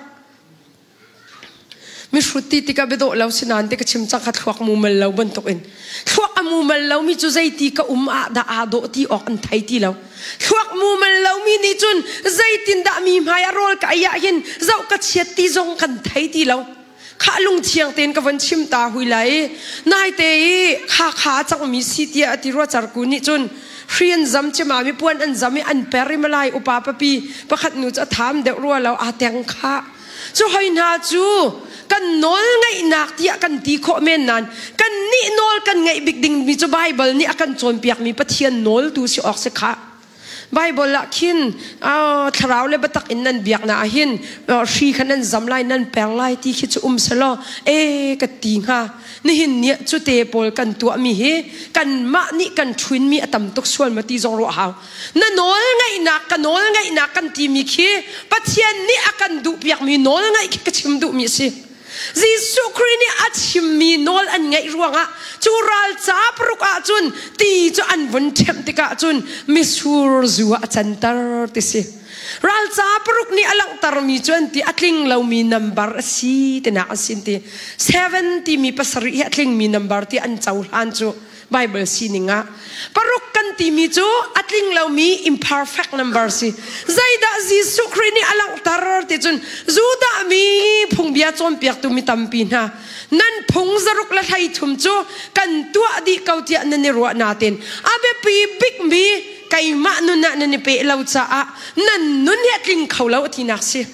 Mihrut ti tikah biadawh lo si nain ti ka chim cang kha thluak mumal lo bantukin. Thluak a mumal lomi cu zeiti ka um ah dah aa dawh ti awk an thei ti lo. Thluak mumal lomi nih cun zeitindah mi hmai a rawl ka ei ah hin zoh ka chiat ti zong kan thei ti lo. Khah lungthiang tein ka von chim ta hui lai. Naite i Hakha a cangmi si tiah a ti rua carku nih cun hri an zam cima mi puan an zam i an per i malai upa papi pakhat nu cu a tham deuh rua lo aa teng khah. Cu hoi hna cu kan nawl ngeihnak tiah kan ti khawh men nain kan nih nawl kan ngeih bik dingmi cu Baibal nih a kan cawnpiakmi Pathian nawl tu si awk si khah. Baibal ah khin thlarau le biatak in nan biaknak ah hin hri kha nan zam lai nan per lai ti khi cu um selaw e ka ti hnga nihin ni cu te pawl kan tuahmi hi kanmah nih kan ṭhuinmi a tam tuk sual ma ti zong ruah hau na nawl ngaihnak ka nawl ngaihnak kan timi khi Pathian nih a kan duhpiakmi nawl ngaih khi ka chim duhmi a si Jesuh Khrih nih a chimmi nawl an ngaih ruangah cu ral ca paruk ah cun ti cu an vun ṭhemh tikah cun mitsur zu ah a canter ti si. Ral ca paruk nih a langhtermi cu an ti a tling lomi nambar a si tinak an sin ti. Seven timi pasarih hi a tlingmi nambar ti an cohlan cu Bible sining ah paruk kan timi cu a tling lomi imperfect number si. Zeidah Jesuh Khrih nih a langhter ti cun Judah mi phungbia cawnpiaktu mi tampi hna nan phung zaruk le 13 cu kan tuah dih ko tiah nan i ruah nain a biapi bikmi keimah nun ah nan i peh lo caah nan nun hi a tling kho lo a tinak si.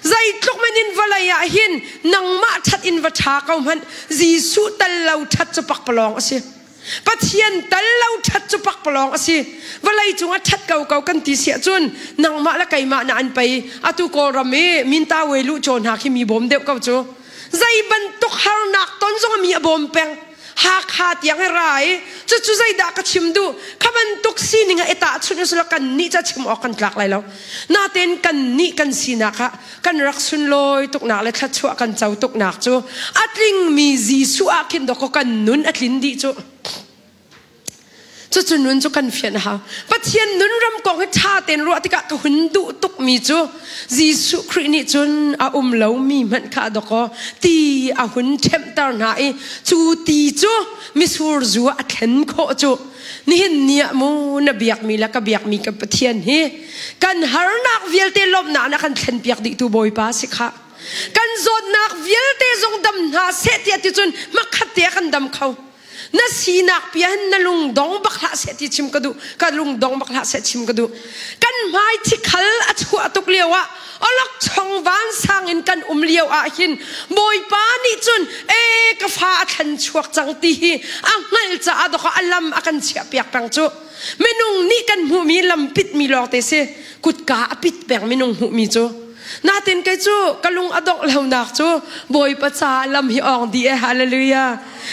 Zeitluk men in vawlei ah hin nangmah ṭhat in va ṭha ko hmanh Jesuh tal lo ṭhat cu pakpalawng a si. Pathian tal lo ṭhat cu pakpalawng a si. Vawlei cungah ṭhat ko ko kan ti si ahcun nangmah le keimah na an pei atu Kawlram i minta wei luh caw hna khi mi bawm deuh ko cu. Zei bantuk harnak ton zong mi a bawm peng. Hakha tiang i ra i cucu zeidah ka chim duh kha bantuk sining ah i tahchunh usila kan nih ca chim awk kan tlak lai lo natein kan nih kan sinak ah kan rak sunlawi tuknak le thluachuah kan co tuknak cu a tlingmi Jesuh ah khin dawkaw kan nun a tlin dih cu Cucu nun cu kan fian a hau. Pathian nun ram kong hi ṭha tein ruah tikah ka hun duh tukmi cu Jesuh Khrih nih cun a um lomi hmanh kha dawkaw ti a hun ṭhemhter hna i cu ti cu mitsur zu ah a thlen khawh cu nihin ni ah mu na biakmi le ka biakmi kan Pathian hi kan harnak vialte lawmhnak na kan thlenpiak dihtu Bawipa si khah. Kan zawtnak vialte zong dam hna seh tiah ti cun hmakhat te ah kan dam kho. Na sinak pi ah hin na lung dong bak hlah seh ti chim ka duh. Ka lung dong bak hlah seh chim ka duh. Kan hmai thikhal a chuah tuk lio ah awlokchong vansang in kan um lio ah hin Bawipa nih cun e ka fa a thlen chuak cang ti hi a hngalh caah dawk a lam a kan chiah piak peng cu. Minung nih kan hmuhmi lam pitmi lawng te si. Kutka a pit peng minung hmuhmi cu. Natin kei cu ka lung a dongh lonak cu Bawipa caah lam hi awng dih e hallelujah.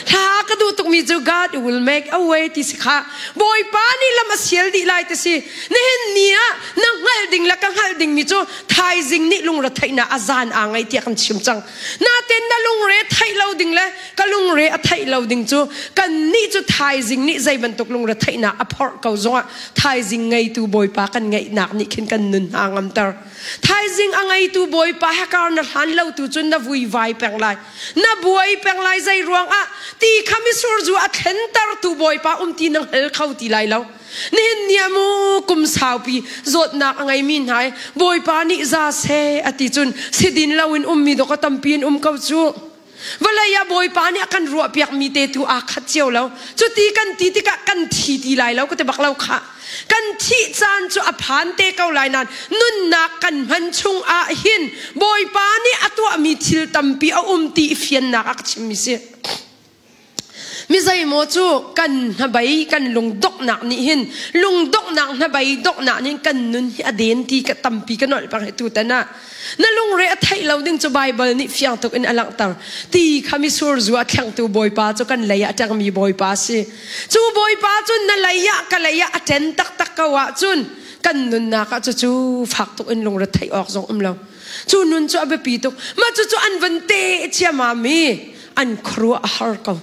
Hla ka duh tukmi cu God will make a way ti si kha. Bawipa nih lam a sial dih lai ti si. Nihin ni ah na hngalh ding le ka hngalh dingmi cu thaizing nih lungre theihnak a zan aa ngei tiah kan chim cang. Natin na lungre theih lo ding le ka lungre a theih lo ding cu kan nih cu thaizing nih zei bantuk lungre theihnak a phorh ko zongah thaizing ngeitu Bawipa kan ngeihnak nih khin kan nun hna ngamter. Thaizing a ngeitu Bawipa he kar na hlan lo tu cun na vuivai peng lai. Na buai peng lai zei ruangah ti kha misur zu a thlentertu Bawipa um ti na hngal kho ti lai lo. Nihin ni ah mu kum saupi zawtnak a ngeimi hna i Bawipa nih za seh a ti cun sidin loin ummi dawk a tampi in um ko cu. Vawlei ah Bawipa nih a kan ruahpiakmi te tu aa khat cio lo. Cuti kan ti tikah kan thi ti lai lo ka ti bak lo khah. Kan thih caan cu a phan te ko lai nain nunnak kan hman chung ah hin Bawipa nih a tuahmi thil tampi a um ti i fiannak a ka chimmi si. Mi zeimaw cu kan hnabei kan lungdonghnak nih hin lungdonghnak hnabei donghnak nih kan nun hi a den ti ka tampi ka nolh peng hi tutan ah na lungre a theih lo ding cu Baibal nih fiang tuk in a langhter. Ti kha misur zu a thlengtu Bawipa cu kan lei ah a ṭengmi Bawipa a si. Cu Bawipa cu na lei ah ka lei ah a ṭen taktak ko ahcun kan nunnak ah cucu fak tuk in lungre theih awk zong um lo. Cu nun cu a biapi tuk. Mah cucu an van te ciamam i an khuaruah a har ko.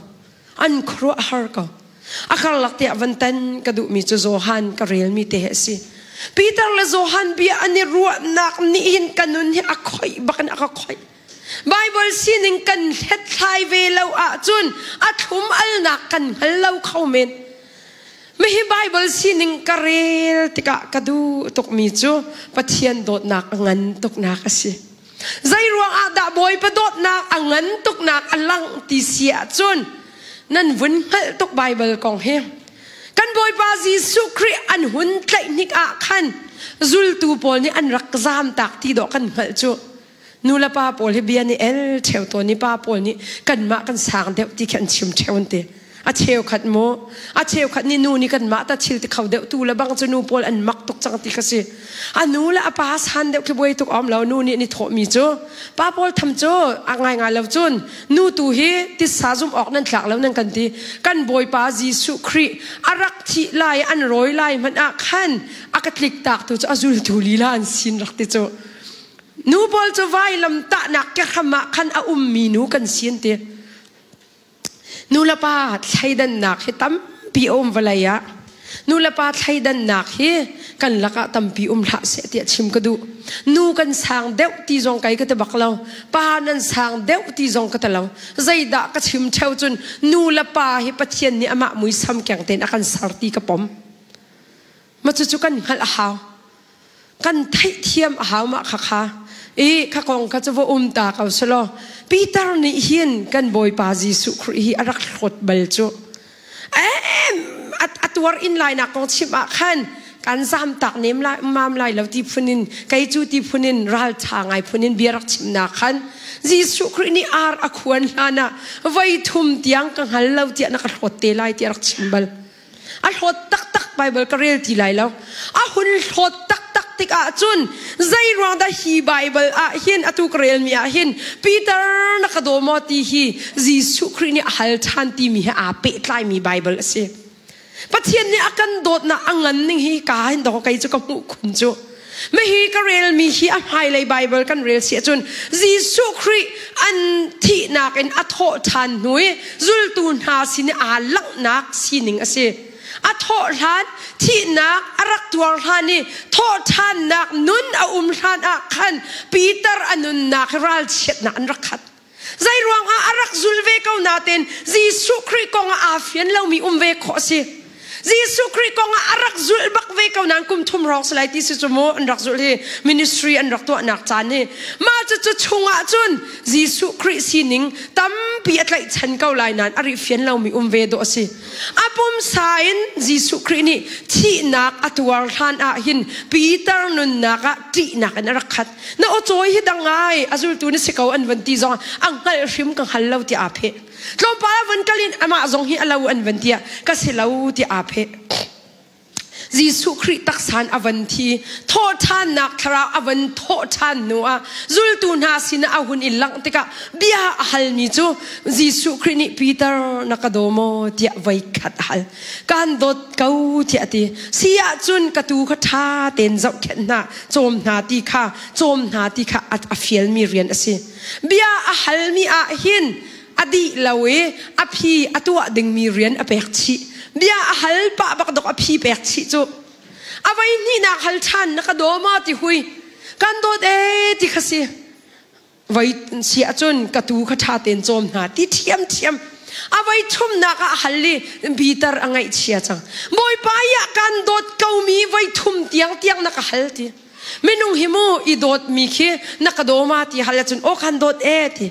An khuaruah a har ko. A karlak tiah van tan ka duhmi cu Johan ka relmi te hi a si. Peter le Johan bia an i ruahnak nih hin ka nun hi a khoih bak in a ka khoih. Bible sining kan hlethlai ve lo ahcun a thlum alnak kan hngal lo kho men. Mihi Bible sining ka rel tikah ka duh tukmi cu Pathian dawtnak a ngan tuknak a si. Zei ruang ah dah Bawipa dawtnak a ngan tuknak a langh ti si ahcun nan vun hngalh tuk Bible kong hi. Kan Bawipa Jesuh Khrih an hun tlaih hnik ah khan zultu pawl nih an rak zaamtak ti dawh kan hngalh cu. Nu le pa pawl hi bia nih el ṭheo tawn i pa pawl nih kanmah kan sang deuh ti khi an chim ṭheo an ti. A cheukhat mu, a cheukhat nih nu nih kanmah ta thil ti kho deuh tu le bang cu nu pawl an mak tuk cang ti kha si. A nu le a pa san deuh khi buai tuk om lo nu nih ni thawhmi cu. Pa pawl tham cu a ngaingai lo cun nu tu hi titsa zum awk nan tlak lo nan kan ti. Kan Bawipa Jesuh Khrih a rak thih lai an rawi lai hmanh ah khan a ka tlik tak tu cu a zultu lila an sin rak ti cu. Nu pawl cu vailam tahnak kehram ah khan a ummi nu kan si an ti. Nu le pa thleidannak hi tampi a um vawlei ah. Nu le pa thleidannak hi kan lakah tampi um hlah seh tiah chim ka duh. Nu kan sang deuh ti zong kai ka ti bak lo. Pa nan sang deuh ti zong ka ti lo. Zeidah ka chim ṭheo cun nu le pa hi Pathian nih amah muisam keng tein a kan ser ti ka pom. Ma cucu kan hngalh a hau. Kan theihthiam a hau mah khakha. I kha kong kha cu va um ta ko selaw Peter nih hin kan Bawipa Jesuh Khrih hi a rak hlawt bal cu. A tuar in lai nak kong chim ah khan kan zam tak nem lai mam lai lo ti phun in kei cu ti phun in ral tha ngai phun in bia rak chim nak khan Jesuh Khrih nih ar a khuan hlan ah voi thum tiang ka hngal lo tiah na ka hlawt te lai tiah rak chim bal. A hlawt taktak Bible ka rel ti lai lo. A hun hlawt taktak tik ahcun zei ruang dah hi Bible ah hin atu ka relmi ah hin Peter na ka daw maw ti hi Jesuh Khrih nih a hal ṭhan timi he aa pehtlaimi Bible a si. Pathian nih a kan dawtnak a ngan ning hi ka hin dawh kei cu ka hmuh khun cu. Mihi ka relmi hi a hmailei Bible kan rel si ahcun Jesuh Khrih an thihnak in a thawh ṭhan hnu i zultu hna sin i aa langhnak sining a si. A thawh hlan, thihnak a rak tuar hlan i thawh ṭhannak nun a um hlan ah khan Peter a nunnak hi ralchiatnak an rak khat. Zei ruangah a rak zul ve ko nain Jesuh Khrih kong ah aa fian lomi um ve khawh a si. Jesuh Khrih kong ah a rak zulh bak ve ko nain kum thum hrawng si lai ti si cu mu an rak zulh hi ministry an rak tuahnak caan hi mah cucu chungah cun Jesuh Khrih sining tampi a tlaihchan ko lai nain a rih fian lomi um ve dawh a si. A pumsa in Jesuh Khrih nih thihnak a tuar hlan ah hin Peter nunnak ah ṭihnak in a rak khat. Na aw cawi hi dang ngai a zultu na si ko an van ti zong a hngalh hrim ka hngal lo tiah aa pheh. Tlawmpal a van kal in amah zong hi a lo an van tiah ka si lo tiah aa pheh. Jesuh Khrih taksan a van thi thawhṭhannak thlarau a van thawhṭhan hnu ah zultu hna sinah a hun i langh tikah bia a halmi cu Jesuh Khrih nih Peter na ka daw maw tiah voi khat a hal. Kaan dawt ko tiah a ti. Si ahcun ka tuu kha ṭha tein zohkhenh hna, cawm hna ti kha cawm hna ti kha a fialmi rian a si. Bia a halmi ah hin a dih lo i a phi a tuah dingmi rian a pek chih. Bia a hal pah bak dok a phi pek chih cu. A voi hnihnak hal ṭhan na ka daw maw ti hui. Kan dawt ee ti kha si. Voi si ahcun ka tuu kha ṭha tein cawm hna ti ṭhiamṭhiam. A voi thumnak ah a hal i Peter a ngaihchia cang. Bawipa i ah kan dawt komi voi thum tiang tiang na ka hal ti. Minung hi mu i dawtmi khi na ka daw ma ti hal ahcun aw kan dawt ee ti.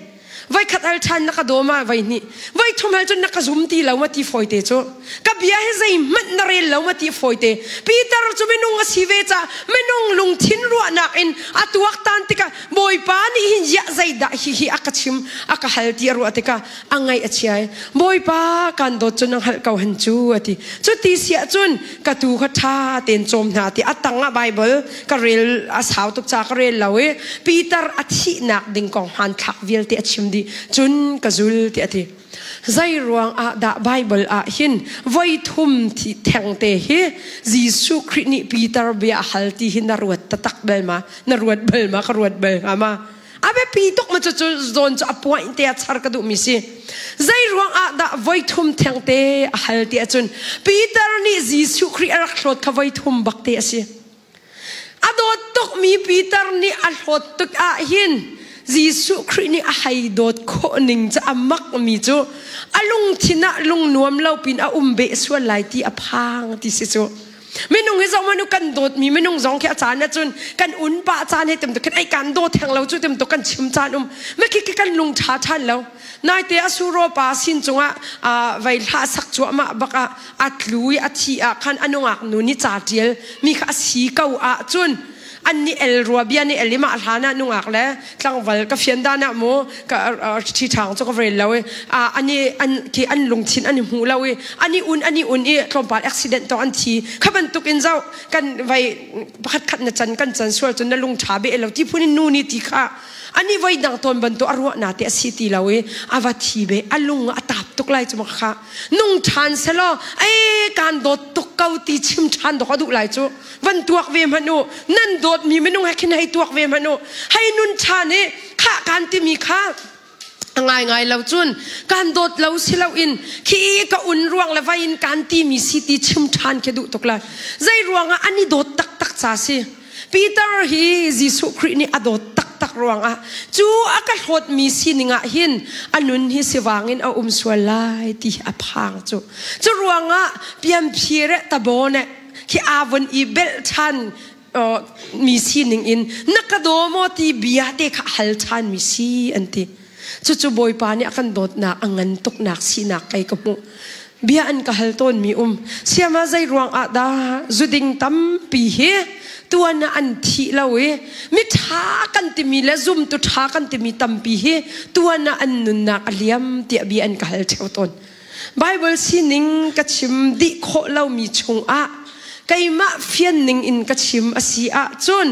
Voikhat al ṭhan na ka daw ma voi hnih. Voi thum hal cun na ka zum ti lo ma ti fawite cu. Ka bia hi zeihmanh na rel lo ma ti fawite. Peter cu minung a si ve ca minung lungthin ruahnak in a tuaktan tikah Bawipa nih hin ziah zeidah hi hi a ka chim a ka hal ti a ruah tikah a ngaih a chia i Bawipa kan dawt cu na hngalh ko hen cu a ti. Cuti si ahcun ka tuu kha ṭha tein cawm hna ti a tang ah Baibal ka rel a sau tuk ca ka rel lo i Peter a thihnak ding kong hmanthlak vialte a chim dih cun ka zul ti a ti. Zei ruang ah dah Baibal ah hin voi thum thi thengte hi Jesuh Khrih nih Peter bia a hal ti hi na ruat taktak bal ma? Na ruat bal ma? Ka ruat bal hnga ma? A biapi tuk ma cu zawn cu a point te a char ka duhmi si. Zei ruang ah dah voi thum thengte a hal ti ahcun Peter nih Jesuh Khrih a rak hlawt kha voi thum bak te a si. A dawt tukmi Peter nih a hlawt tuk ah hin Jesuh Khrih nih a hei dawt khawh ning cu a makmi cu a lungthin ah lung nuam lo pin a um beh sual lai ti a phang ti si cu. Minung hi zong manu kan dawtmi minung zong khi a caan ahcun kan un pah caan he timtuk khin ai kan dawt theng lo cu timtuk kan chim caan um mekhi khi kan lung ṭha ṭhan lo naite a suro pa sin cungah vei hlah sak cuahmah bak ah a tlu i a thi ah khan a nungak nu nih ca ṭial mi kha a si ko ahcun an nih el rua bia nih el i mah hlan ah nungak le tlangval ka fian dan ah mu ka ṭhi ṭhang cu ka rel lo i ani an khi an lungthin an i hmu lo i ani un ani un i tlawmpal accident tong an thi kha bantuk in zoh kan vai pakhat khat na can kan can sual cun na lung ṭha be lo ti phun in nu nih ti kha ani voi dang tawn bantuk a ruah na te a si ti lo i a va thi be a lung a tap tuk lai cu kha nung ṭhan selaw ei kan dawt tuk ko ti chim ṭhan dok a duh lai cu van tuak ve hmanh u nan dawtmi minung he khin hei tuak ve hmanh u hei nun ṭhan i khah kan timi kha a ngaingai lo cun kan dawt lo si lo in khi ka un ruang le vai in kan timi si ti chim ṭhan khi duh tuk lai zei ruangah an i dawt taktak ca si Peter hi Jesuh Khrih nih a dawt taktak ruangah cu a ka hlawtmi sining ah hin a nun hi sivang in a um sual lai ti a phang cu cu ruangah piamphir tabone khi aa vun i belh ṭhan mi sining in na ka daw maw ti bia te kha hal ṭhan mi si an ti. Cucu Bawipa nih a kan dawtnak a ngan tuknak sinak kei ka hmuh. Bia an ka hal tawn mi um. Siama zei ruang ah dah zuding tampi hi tuan ah an thih lo i mi ṭha kan timi le zumtu ṭha kan timi tampi hi tuan ah an nunnak a liam tiah bia an ka hal ṭheo tawn. Bible sining ka chim dih khawh lomi chungah keimah fian ning in ka chim a si ahcun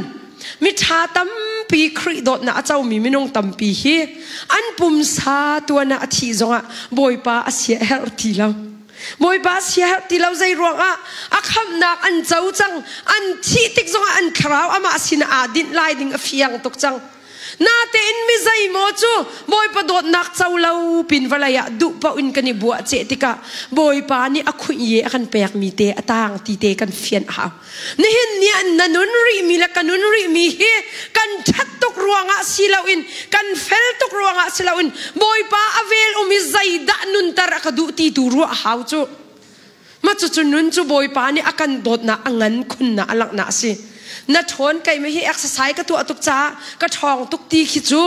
miṭha tampi Khrih dawtnak a comi minung tampi hi an pumsa tuan ah a thih zongah Bawipa a sia herh ti lo. Bawipa a sia herh ti lo zei ruangah a khamhnak an co cang an thih tik zongah an thlarau amah sinah aa dinh lai ding a fiang tuk cang. Natein mi zeimaw cu Bawipa dawtnak co lo pin vawlei ah duh paoh in kan i buah ceh tikah Bawipa nih a khuih ye a kan pekmi te a tang ti te kan fian a hau. Nihin ni ah na nun rihmi le ka nun rihmi hi kan ṭhat tuk ruangah si loin kan fel tuk ruangah si loin Bawipa a vel um i zeidah nunter a ka duh ti tu ruah a hau cu. Mah cucu nun cu Bawipa nih a kan dawtnak a ngan khunnak a langhnak a si. Na ṭhawn keimah hi exercise ka tuah tuk caah ka ṭhawng tuk ti khi cu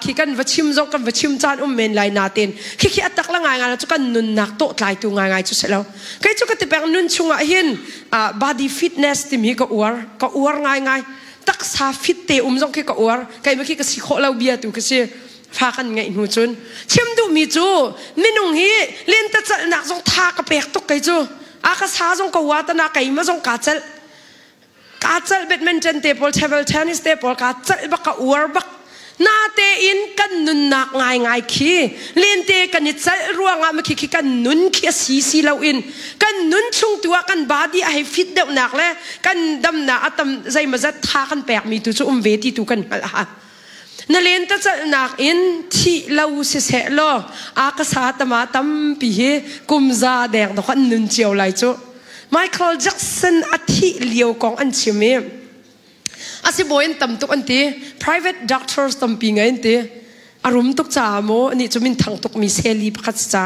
khi kan va chim zong kan va chim caan um men lai nain khi khi a tak la ngaingai cu kan nunnak tawh tlaitu ngaingai cu si lo. Kei cu ka ti peng nun chungah hin body fitness timi ka uar ka uar ngaingai taksa fit te um zong khi ka uar keimah khi ka si khawh lo bia tu ka si. Fa kan ngeih hnu cun chim duhmi cu minung hi lentecelhnak zong tha ka pek tuk kei cu a ka sa zong ka wa tana keima zong kaa celh kaa celh badminton te pawl table tennis te pawl kaa celh bak ka uar bak natein kan nunnak ngaingai khi lente kan i celh ruangah ma khi khi kan nun khi a si si loin kan nun chung tu ah kan body a hei fit deuhnak le kan damnak a tam zeimazat tha kan pekmi tu cu um ve ti tu kan hngalh ha. Na lentecelhnak in thih lo siseh law a ka sa tama tampi hi kum za deng dok an nun cio lai cu. Michael Jackson a thih lio kong an chim i a sibawi an tam tuk an ti private doctors tampi ngei an ti a rum tuk caah maw anih cu minthang tukmi seli pakhat si ca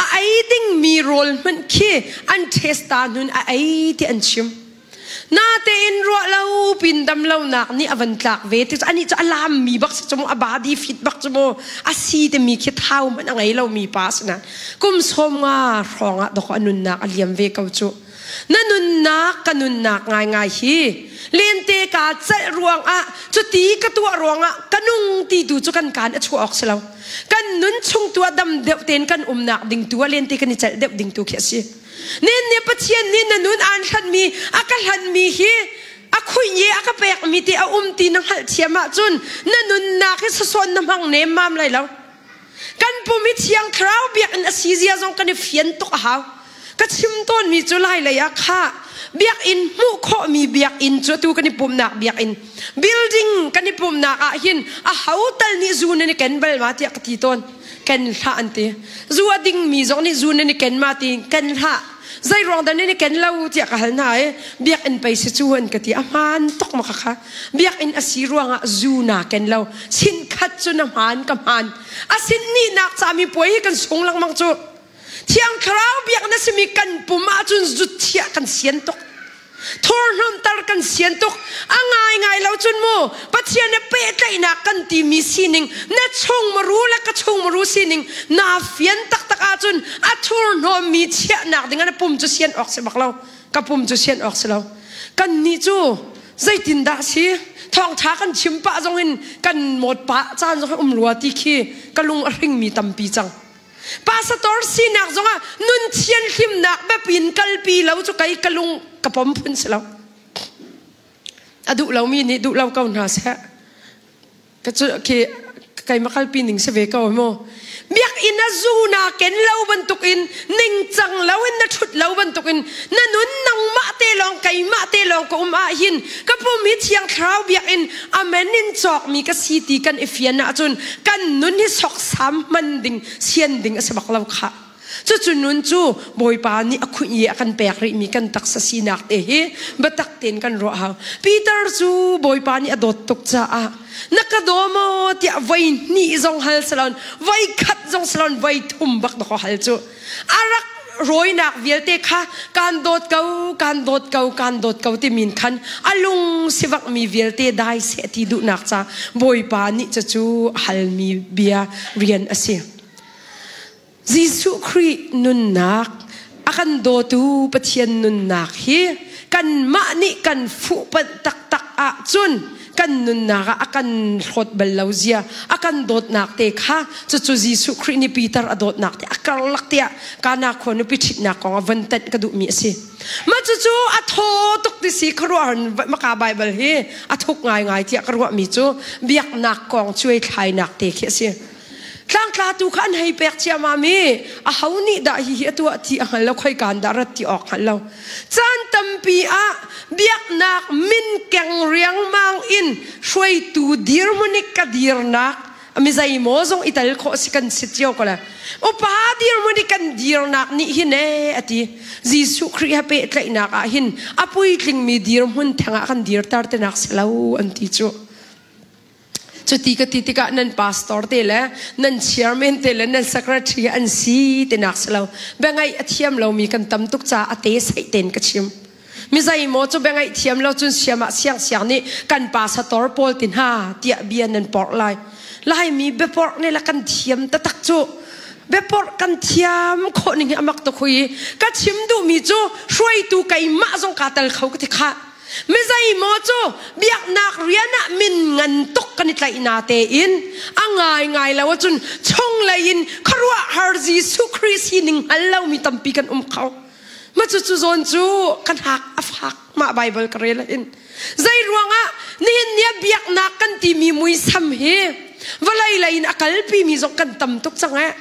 a ei dingmi rawl hmanh khi an test ta hnun a ei ti an chim Natein ruah lo pin dam lonak nih a van tlak ve ti anih cu a lammi bak si cu mu a body fit bak cu mu a si timi khi thau hmanh a ngei lomi pa si na kum 50 hrawng ah dawk a nunnak a liam ve ko cu na nunnak ka nunnak ngaingai hi lente ka celh ruangah cuti ka tuah ruangah ka nung ti tu cu kan kaan a chuah awk si lo kan nun chung tu ah dam deuh tein kan umnak ding tu ah lente kan i celh deuh ding tu khi a si Nen nih Pathian nih na nun aan hlanhmi a ka hlanhmi hi a khuih a ka pekmi ti a um ti na hngalhthiam ahcun na nunnak hi sasawn na hmang nemmam lai lo. Kan pum hi Thiang Thlarau biakinn a si zia zong kan i fian tuk a hau. Ka chim tawnmi cu lai lei ah kha biakinn hmuh khawhmi biakinn cu atu kan i pumnak biakinn building kan i pumnak ah hin a ho tal nih zu nan i ken bal ma tiah ka ti tawn. Ken hlah an ti. Zu a dingmi zong nih zu nan i ken ma ti ken hlah. Zei ruang dah nan i ken lo tiah ka hal hna i biakinn pei si cu an ka ti. A hmaan tuk ma kha. Biakinn a si ruangah zu naa ken lo. Sin khat cu na hmaan ka hmaan. A sin nihnak ca mi puai hi kan sung lengmang cu. Thiang Thlarau biak na simi kan pum ahcun zut thiah kan sian tuk. Thurhnawmhter kan sian tuk. A ngaingai lo cun mu Pathian he pehtlaihnak kan timi sining na chung maru le ka chung maru sining naa fian taktak ahcun a thurhnawmmi chiahnak ding ah na pum cu sian awk si bak lo. Ka pum cu sian awk si lo. Kannih cu zeitindah si thawngṭha kan chim pah zong in kan mawt pah caan zong um rua ti khi ka lung a hringmi tampi cang. Pastor sinak zongah nun thianhlimnak biapin kalpi lo cu kei ka lung ka pom phun si lo. A duh lomi nih duh lo ko hna seh. Ka cu khi keimah kalpi ning si ve ko mu. Biakinn a zu na ken lo bantukin ningcang lo in na ṭhut lo bantukin na nun nangmah te lawng keimah te lawng ka um ah hin ka pum hi thiang thlarau biakinn amen in cawkmi ka si ti kan i fian ahcun kan nun hi soksam hman ding sian ding a si bak lo khah. Cucu nun cu Bawipa nih a khuih i a kan pek rihmi kan taksa sinak te hi biatak tein kan ruah hau. Peter cu Bawipa nih a dawt tuk caah na ka daw maw tiah voi hnih zong hal salon voi khat zong salon voi thum bak na hal cu. A rak rawinak vialte kha kan dawt ko kan dawt ko kan dawt ko timin khan a lung sivakmi vialte dai seh ti duhnak ca Bawipa nih cucu halmi bia rian a si. Jesuh Khrih nunnak a kan dawtu Pathian nunnak hi kanmah nih kan fuhpanh taktak ahcun kan nunnak ah a kan hlawt bal lo zia a kan dawtnak te kha cucu Jesuh Khrih nih Peter a dawtnak te a karlak te ah Kana khua nupi ṭhitnak kong a von tenh ka duhmi a si. Mah cucu a thaw tuk ti si khuaruahhar maka Baibal hi a thuk ngaingai tiah ka ruahmi cu biaknak kong cuai thlainak te khi a si. Tlangtlatu kha an hei pek ciammam i aho nih dah hihi a tuah ti a hngal lo khoika in dah rat ti awk hngal lo. Caan tampi ah biaknak min keng riangmang in hruaitu dirhmun i ka dirnak mi zeimaw zong i tel khawh si kan si cio ko le upa dirhmun i kan dirnak nih hin ee a ti Jesuh Khrih he pehtlaihnak ah hin a puitlingmi dirhmun theng ah kan dirter tinak si lo an ti cu. Cuti ka ti tikah nan pastor te le nan chairman te le nan secretary an si tinak si lo. Biangaih a thiam lomi kan tam tuk caah a te saih tein ka chim. Mi zeimaw cu biangaih thiam lo cun siam ah siangsiang nih kan pastor pawl ti hna tiah bia nan porh lai. Laimi biaporh nih le kan thiam taktak cu. Biaporh kan thiam khawh ning hi a mak tuk hui. Ka chim duhmi cu hruaitu keimah zong kaa tel kho ka ti khah. Mi zeimaw cu biaknak rian ah min ngan tuk kan i tlaih na tein a ngaingai lo ahcun chunglei in khuaruahhar Jesuh Khrih sining hngal lomi tampi kan um kho. Ma cucu zawn cu kan hak a fak mah Bible ka rel hin. Zei ruangah nihin ni ah biaknak kan timi muisam hi vawlei lei in a kalpi mi zong kan tam tuk cang eh.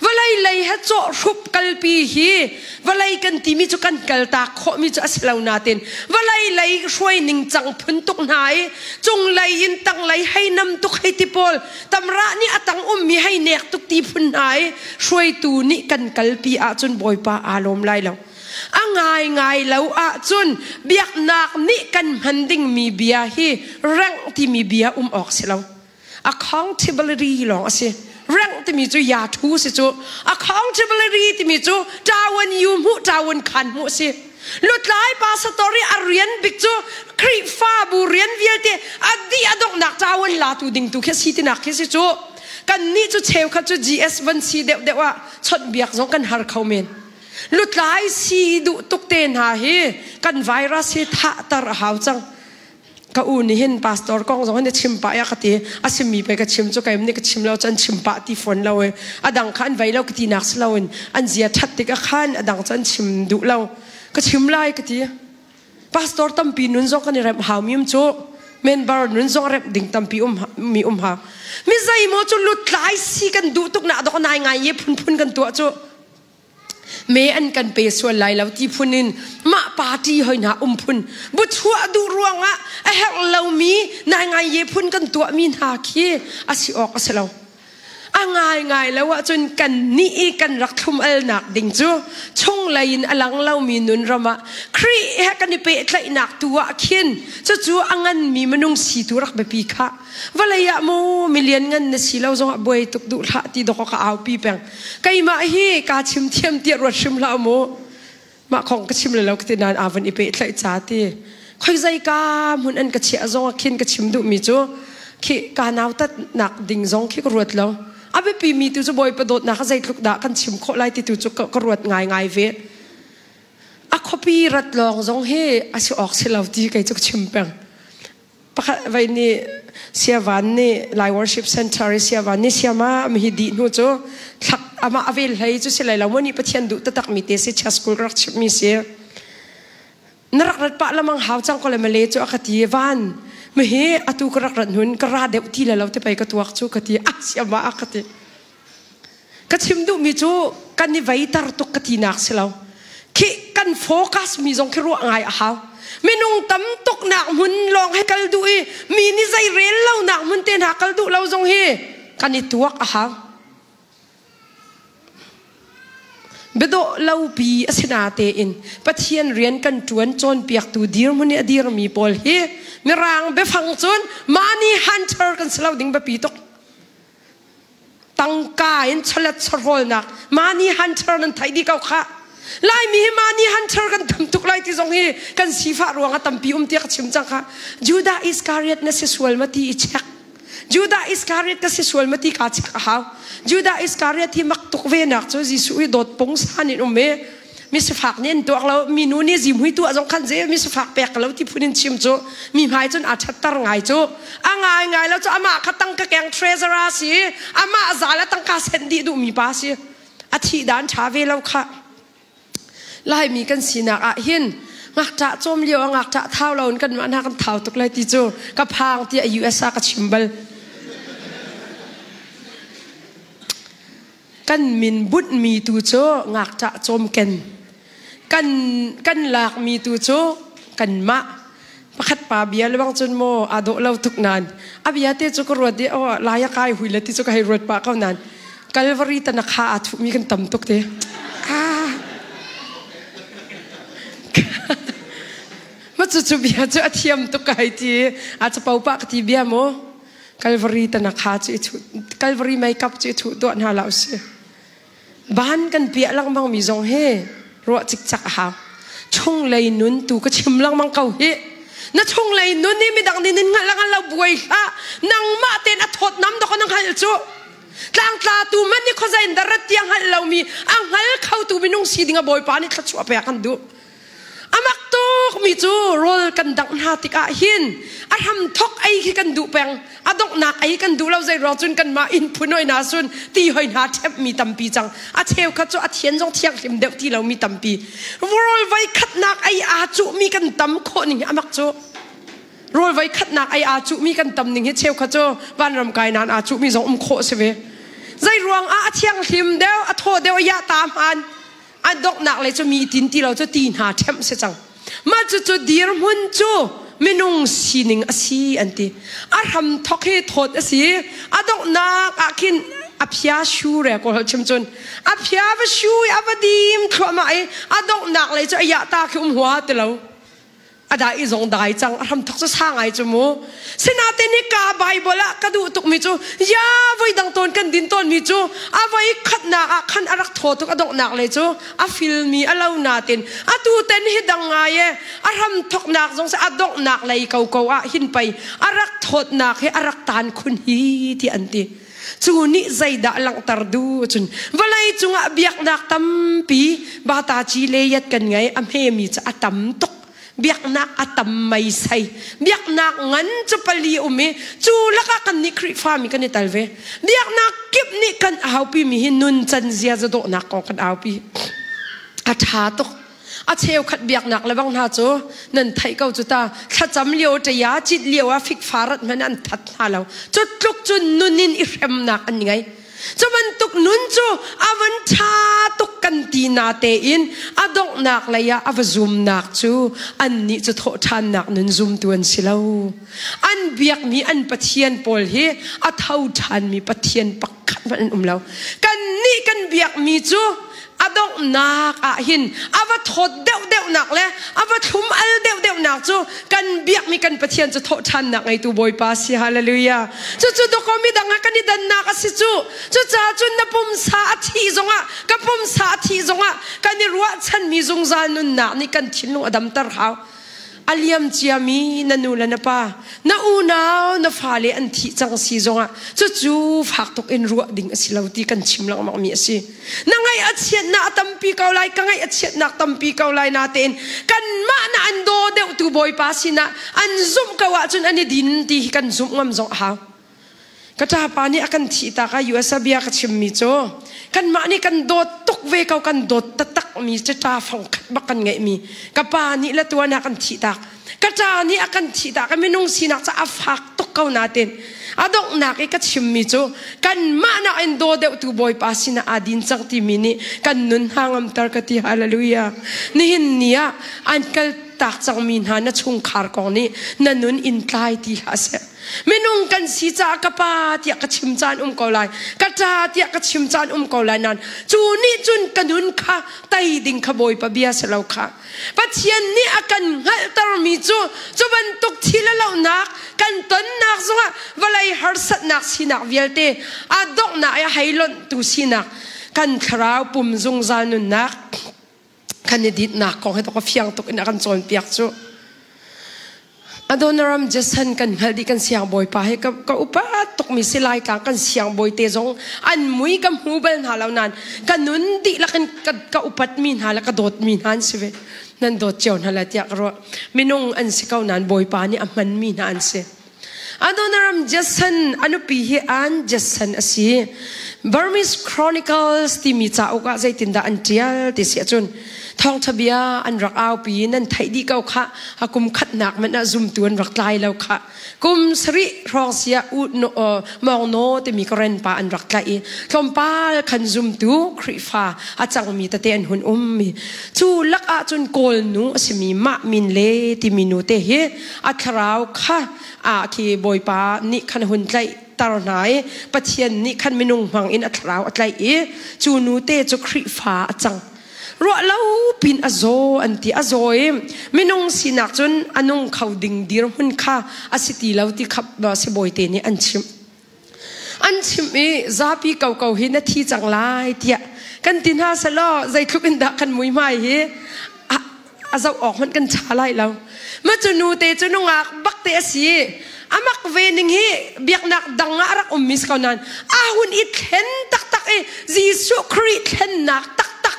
Vawlei lei he cawhhrup kalpi hi vawlei kan timi cu kan kaltak khawhmi cu a si lo nain vawlei lei hruai ningcang phun tuk hna i cunglei in tanglei hei nam tuk hei ti pawl tamrah nih a tang ummi hei nek tuk ti phun hna i hruaitu nih kan kalpi ahcun Bawipa aa lawm lai lo. A ngaingai lo ahcun biaknak nih kan hman dingmi bia hi rengh timi bia um awk si lo. Accountability lawng a si. Rank timi cu ya thu si cu. Accountability timi cu ṭawan yu hmuh ṭawan khan hmuh si. Lutlai pastor i a rian bik cu Khrihfabu rian vialte a dih a donghnak ṭawan latu ding tu khi si tinak khi si cu. Kan nih cu cheukhat cu GS van si deuh deuh ah chawnhbiak zong kan har kho men. Lutlai si duh tuk te hna hi kan virus hi thahter a hau cang. Ka u nih hin pastor kong zong hin a chim pah ya ka ti. A simi pei ka chim cu keim nih ka chim lo cu an chim pah ti fawn lo i a dang kha an vei lo ka ti nak si loin an zia ṭhat tik ah khan a dang cu an chim duh lo. Ka chim lai ka ti. Pastor tampi nun zong kan i remh hau mi um cu. Member nun zong remh ding tampi um mi um hau. Mi zeimaw cu lutlai si kan duh tuk nak dok nai ngai ye phunphun kan tuah cu. Me an kan pe sual lai lo ti phun in mah party hoi hna um phun buchuah duh ruangah a herh lomi nai ngai ye phun kan tuahmi hna khi a si awk a si lo. A ngaingai lo ahcun kan nih i kan rak thlum alnak ding cu chunglei in a lang lomi nun ram ah Khrih he kan i pehtlaihnak tu ah khin cucu a nganmi minung si tu rak biapi khah. Vawlei ah mu milian ngan na si lo zongah buai tuk duh hlah ti dawk ka aupi peng. Keimah hi kaa chim thiam tiah ruat hrim hlah mu. Mah khong ka chim le lo ka ti nain aa van i pehtlaih ca ti. Khoi zei ka hmun an ka chiah zong ah khin ka chim duhmi cu khi ka nautat nak ding zong khi ka ruat lo. A biapi mi tu cu Bawipa dawtnak zeitluk dah kan chim khawh lai ti tu cu ka ruat ngaingai ve. A khuapi rat lawng zong hi a si awk si lo ti kei cu ka chim peng. Pakhat vei nih Siavan nih Lai Worship Center i Siavan nih siama mi hi dih hnu cu thlak amah a vel hlei cu si lai lo mu nih Pathian duh taktak mi te si chia school ka rak chimh mi si. Na rak rat pah lamang hau cang ko le male cu a ka ti van mi hi atu ka rak rat hun ka ra deuh ti le lo te pei ka tuak cu ka ti a siama a ka ti. Ka chim duhmi cu kan i veiter tuk ka tinak si lo. Khi kan focus mi zong khi ruah ngai a hau. Minung tam tuk nak hmun lawng he kal duh i mi nih zei rel lo nak hmun te hna kal duh lo zong hi kan i tuak a hau. Biadawh lopi a si natein Pathian rian kan ṭuan cawnpiaktu dirhmun i a dirmi pawl hi mirang biafang cun money hunter kan si lo ding biapi tuk. Tangka in chawlet chawhrawlnak money hunter nan theih dih ko khah. Laimi hi money hunter kan tam tuk lai ti zong hi kan sifah ruang ah tampi um tiah ka chim cang kha. Judah Iscariot na si sual ma ti i check. Judah Iscariot ka si sual ma ti kaa check a hau. Judah Iscariot hi mak tuk ve nak cu Jesuh hi dawt pungsan in um i mi sifak nih an tuak lo mi nu nih zimhui tuah zong khan ze mi sifak pek lo ti phun in chim cu mi hmai cun aa ṭhatter ngai cu a ngai ngai lo cu amah kha tangka keng treasurer si amah zal a tangka sen dih duhmi pa si a thih dan ṭha ve lo kha Laimi kan sinak ah hin ngakṭah cawm lio ah ngakṭah thau lo in kan mah hna kan thau tuk lai ti cu ka phang tiah US ah ka chim bal. Kan min bunhmi tu cu ngakṭah cawmken. Kan, kan lakmi tu cu kanmah. Pakhat pa bia le bang cun maw aa dawh lo tuk nain a bia te cu ka ruat i oh lai a kai hui le ti cu ka hei ruat pah ko nain Calvary tanakha aa thuhmi kan tam tuk te. Ah. Ma cu cu bia cu a thiam tuk ka hei ti. A capo pah ka ti bia mu. Calvary tanakha cu i thuh Calvary makeup cu i thuh tuah hna la usih. Ban kan piah lengmang mi zong hi ruah cikcak a hau. Chunglei nun tu ka chim lengmang ko hi. Na chunglei nun hi midang nih nin hngalh le hngal lo buai hlah. Nangmah tein a thawtnam dawk na hngalh cu. Tlangtlatu man nih khuazei in dah rat tiang hngalh lomi a hngal khotu minung si ding a Bawipa nih thluachuah pek an duh. A mak tukmi cu rawl kan dangh hna tikah hin a hramthok ei khi kan duh peng. A donghnak ei kan duh lo zei ruang cun kanmah inn phun hoi hna sun ti hoi hna ṭhemhmi tampi cang. A cheukhat cu a thian zong thianghlim deuh ti lomi tampi. Rawl voi khatnak ei aa cuhmi kan tam khawh ning hi a mak cu. Rawl voi khatnak ei aa cuhmi kan tam ning hi cheukhat cu vanram kai nain aa cuhmi zong um khawh si ve. Zei ruang ah a thianghlim deuh, a thaw deuh, a yah ta hmaan. A donghnak lei cu mi tin ti lo cu ti hna ṭhemh si cang. Mah cucu dirhmun cu minung sining a si an ti. A hram thok hi thawt a si. A donghnak ah khin a phia shu re kawl chim cun a phia va shu i a va dim thluahmah i a donghnak lei cu a yah ta khi um hua ti lo. A dai i zong dai cang a hramthok cu sa ngai cu mu sinain ni ka Bible ah ka duh tukmi cu ya voi dang tawn kan din tawnmi cu a voi khatnak ah khan a rak thaw tuk a donghnak le cu a filmi a lo natin atu ten hi dang ngai e a hramthoknak zong si a donghnak lei ko ko ah hin pei a rak thawtnak hi a rak tan khun hi ti an ti. Cu nih zeidah langhter duh cun vawlei cungah biaknak tampi bata ci le yat kan ngei a hmemi cu a tam tuk biaknak a tam meisei biaknak ngan cu pali um i cu lakah kan nih Khrihfa mi kan i tel ve biaknak kip nih kan aupi mi hi nun can zia dawhnak kong kan aupi a ṭha tuk. A cheukhat biaknak le bang hna cu nan theih ko cu ta thlacam lio ṭaya cit lio ah fikfa rat hmanh an that hna lo. Cu tluk cun nun in i hremnak an ngei. Cu bantuk nun cu a van ṭha tuk kan ti na tein a donghnak lei ah a va zumnak cu annih cu thawhṭhannak nun zumtu an si lo. An biakmi an pathian pawl hi a tho ṭhanmi pathian pakhat hmanh an um lo. Kannih kan biakmi cu a donghnak ah hin a va thawt deuhdeuhnak le a va thlum al deuhdeuhnak cu kan biakmi kan Pathian cu thawhṭhannak ngeitu Bawipa si. Hallelujah. Cucu dawkaw midang ah kan i dannak a si cu. Cucaah cun na pumsa a thih zongah ka pumsa a thih zongah kan i ruahchanmi zungzal nunnak nih kan thinlung a damter hau. A liam ciami na nu le na pa, na unau, na fale an thih cang si zongah cucu fak tuk in ruah ding a si lo ti kan chim lengmang mi a si. Na ngaih a chiatnak a tampi ko lai, ka ngaih a chiatnak tampi ko lai natein kanmah na an daw deuhtu Bawipa sinah an zumh ko ahcun an i din ti hi kan zumh ngam zong a hau. Ka ṭapa nih a kan thihtak ah US ah bia ka chimmi cu kanmah nih kan dawt tuk ve ko kan dawt taktakmi ṭa fangkhat bak kan ngeihmi ka pa nih le tuan ah kan thihtak ka ṭa nih a kan thihtak i minung sinak ca a fak tuk ko natin a donghnak i ka chimmi cu kanmah nak in daw deuhtu Bawipa sinah aa din cang timi nih kan nun hna ngamter ka ti. Hallelujah. Nihin ni ah an kal tak cangmi hna na chungkhar kong nih na nun in tlai ti hlah seh. Minung kan si caah ka pa tiah ka chim caan um ko lai, ka ṭa tiah ka chim caan um ko lai nain cu nih cun ka nun kha tei ding kha Bawipa bia si lo kha. Pathian nih a kan hngalhtermi cu cu bantuk thil a lohnak kan tonnak zongah vawlei harsatnak sinak vialte a donghnak i a hei lonhtu sinak kan thlarau pum zungzal nunnak kan i dinhnak kong hi ka fiang tuk in a kan cawnpiak cu. Adoniram Jason kan hngalh dih kan siangbawipa hi ka, ka upa tukmi si Laitlang kan siangbawi te zong an mui ka hmu bal hna lo nain ka nun dihlak in ka, ka upatmi hna le ka dawtmi hna an si ve. Nan dawt cio hna lai tiah ka ruah. Minung an si ko nain Bawipa nih a hmanmi hna an si. Adoniram Jason a nupi hi Ann Jason a si. Burmese Chronicles timi cauk ah zeitindah an ṭial ti si ahcun thawngṭha bia an rak aupi nan theih dih ko khah a kum khatnak hmanh ah zumtu an rak tlai lo khah kum sarih hrawng sia u mawng naw timi Karen pa an rak tlaih i tlawmpal khan zumtu Khrihfa a cangmi tete an hun ummi cu lak ah cun Kawl nu a simi mah min le timi nu te hi a thlarau kha a khi Bawipa nih khan hun tlaih tar hna i Pathian nih khan minung hmang in a thlarau a tlaih i cu nu te cu Khrihfa a cang. Ruah lo pin a zaw an ti. A zaw i minung sinak cun a nung kho ding dirhmun kha a si ti lo ti kha sibawi te nih an chimh. An chimh i zapi koko hi na thi cang lai tiah kan ti hna selaw zeitluk in dah kan muihmai hi a zoh awk hmanh kan ṭha lai lo. Ma cu nu te cu nungak bak te a si. Amak ve ning hi biaknak dang ah a rak ummi si ko nain a hun i thlen taktak i Jesuh Khrih thlennak taktak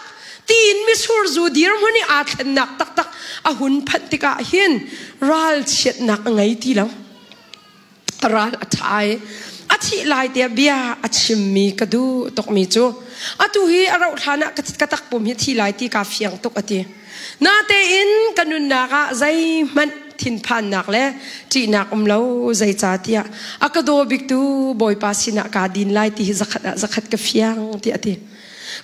tiin misur zu dirhmun i aa thlennak taktak a hun phanh tikah hin ralchiatnak a ngei ti lo. Ral a ṭha i a thih lai tiah bia a chimmi ka duh tukmi cu atu hi a rauh hlan ah ka takpum hi thi lai ti kaa fiang tuk a ti. Natein ka nunnak ah zeihmanh thinphannak le ṭihnak um lo zeicahtiah a ka daw biktu Bawipa sinah kaa din lai ti hi zakhat ah zakhat ka fiang tiah a ti.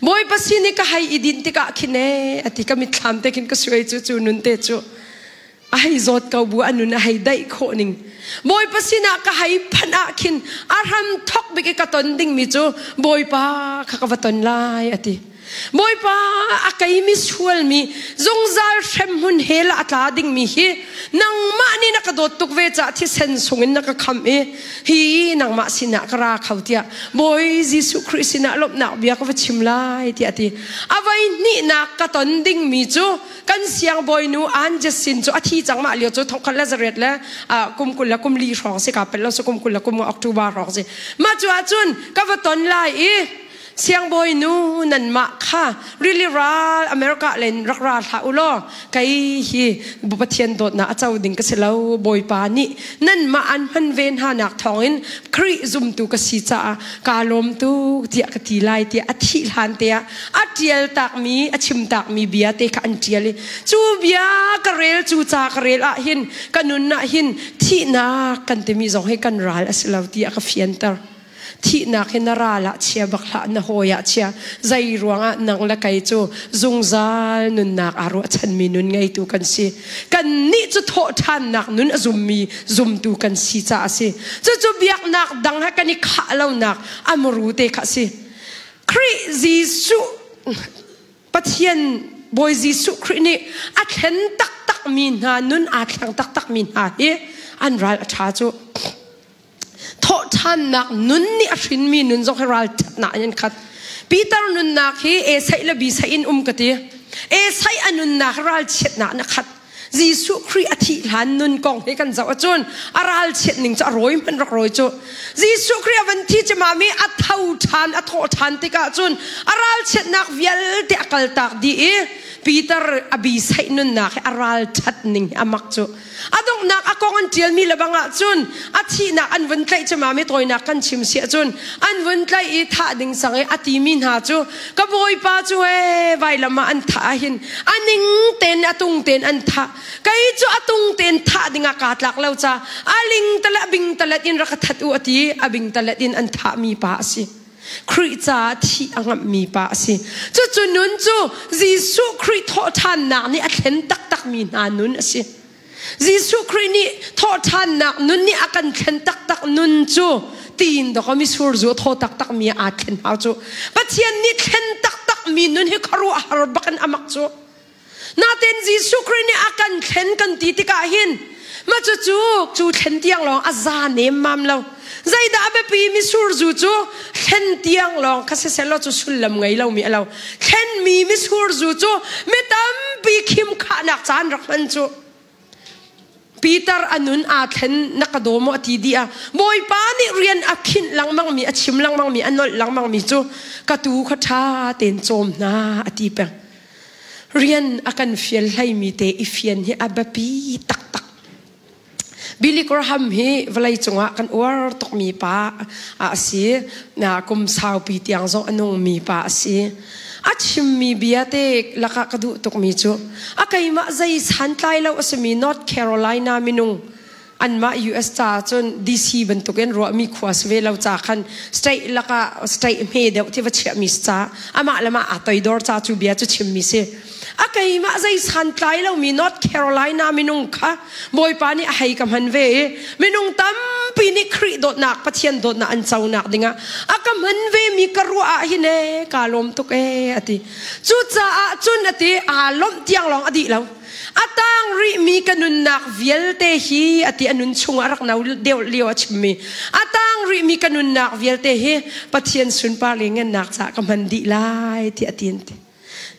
Bawipa sin i ka hei i dinh tikah khin ee a ti ka mitthlam te khin ka suai cu cu nun te cu a hei zawt ko bu a nun a hei daih khawh ning Bawipa sinah ka hei phanh ah khin a hram thok bik i ka ton dingmi cu Bawipa kha ka va ton lai a ti. Bawipa a keimi sualmi zungzal hremhmun hell ah a tla dingmi hi nangmah nih na ka dawt tuk ve caah thisen sungin na ka khamh i hi nangmah sinah ka ra kho tiah Bawi Jesuh Khrih sinah lawmhnak bia ka va chim lai tiah a ti. A voi hnihnak ka ton dingmi cu kan siangbawinu An Jessin cu a thi cang mah lio cu thongkhat le zariat le kum 20 le kum li hrawng si ka pel lo si kum 20 le kum October hrawng si mah cu ahcun ka va ton lai i siangbawinu nanmah kha rili ral America len rak ra hlah u law kei hi Pathian dawtnak a co ding ka si lo Bawipa nih nanmah an hman ve hna nak thawngin Khrih zumtu ka si caah kaa lawm tuk tiah ka ti lai tiah a thih hlan te ah a ṭial takmi a chim takmi bia te kha an ṭial i cu bia ka rel cu ca ka rel ah hin ka nun ah hin thihnak kan timi zong hi kan ral a si lo ti a ka fianter thihnak hi na ral ah chia bak hlah na hawi ah chia zei ruangah nang le kei cu zungzal nunnak aa ruahchanmi nun ngeitu kan si kan nih cu thawhṭhannak nun a zummi zumtu kan si caah a si cucu biaknak dang he kan i khah lonak a muru te kha a si Khrih Jesuh Pathian Bawi Jesuh Khrih nih a thlen taktakmi hna nun aa thleng taktakmi hna hi an ral a ṭha cu thawhṭhannak nun nih a hrinmi nun zong hi ralṭhatnak in an khat. Peter nunnak hi Esai le Bisai in um ka ti. Esai a nunnak ralchiatnak in a khat. Jesuh Khrih a thih hlan nun kong hi kan zoh ahcun a ralchiat ning cu a rawi hmanh rak rawi cu. Jesuh Khrih a van thi cimami a tho ṭhan a thawh ṭhan tikah cun a ralchiatnak vialte a kaltak dih i Peter a bisaih nunnak hi a ralṭhat ning hi a mak cu. A donghnak a kong an ṭialmi le bang ahcun a thihnak an vun tlaih cu mami tawinak kan chim si ahcun an vun tlaih i thah ding sang i a timi hna cu ka bawipa cu ee vailam ah an thah ahhin a ning tein a tung tein an thah kei cu a tung tein thah ding ah kaa tlak lo ca a ling talet a bing talet in rak ka that u a ti a bing talet in an thahmi pa a si. Khrih caah thih a ngamhmi pa a si. Cucu nun cu Jesuh Khrih thawhṭhannak nih a thlen taktakmi hna nun a si. Jesuh Khrih nih thawhṭhannak nun nih a kan thlen taktak nun cu tiin dawk misur zu a thaw taktakmi aa thlen hau cu. Pathian nih thlen taktakmi nun hi khuaruahhar bak in a mak cu. Natin Jesuh Khrih nih a kan thlen kan ti tikah hin mah cucu cu thlen tiang lawng a za nemmam lo. Zeidah a biapi misur zu cu thlen tiang lawng kha siseh law cu sullam ngei lomi a lo. Thlenmi misur zu cu mi tampi khim khahnak caan rak hman cu. Peter a nun aa thlen na ka daw maw a ti dih ah Bawipa nih rian a khinh lengmangmi a chim lengmangmi a nolh lengmangmi cu ka tuu kha ṭha tein cawm hna a ti peng. Rian a kan fial hleimi te i fian hi a biapi taktak. Billy Graham hi vawlei cungah kan uar tukmi pa a si. Kum saupi tiang zong a nungmi pa a si. A chimmi bia te lakah ka duh tukmi cu a keimah zei santlai lo a simi North Carolina minung anmah US ca cun DC bantukin ruahmi khua si ve lo ca khan state lakah state hme deuh ti va chiahmi si ca amah le mah aa toidor ca cu bia cu chimmi si a keimah zei santlai lomi North Carolina minung kha Bawipa nih a hei ka hman ve i minung tampi tampi nih Khrih dawtnak Pathian dawtnak an conak dingah a ka hman ve mi ka ruah ah hin e ka lawm tuk e ati. Cucaah cun ati aa lawmh tiang lawng a dih lo. A tang rihmi ka nunnak vialte hi ati a nun chungah rak no deuh lio a chimmi. A tang rihmi ka nunnak vialte hi Pathian sunpar le ngennak caah ka hman dih lai ti a ti an ti.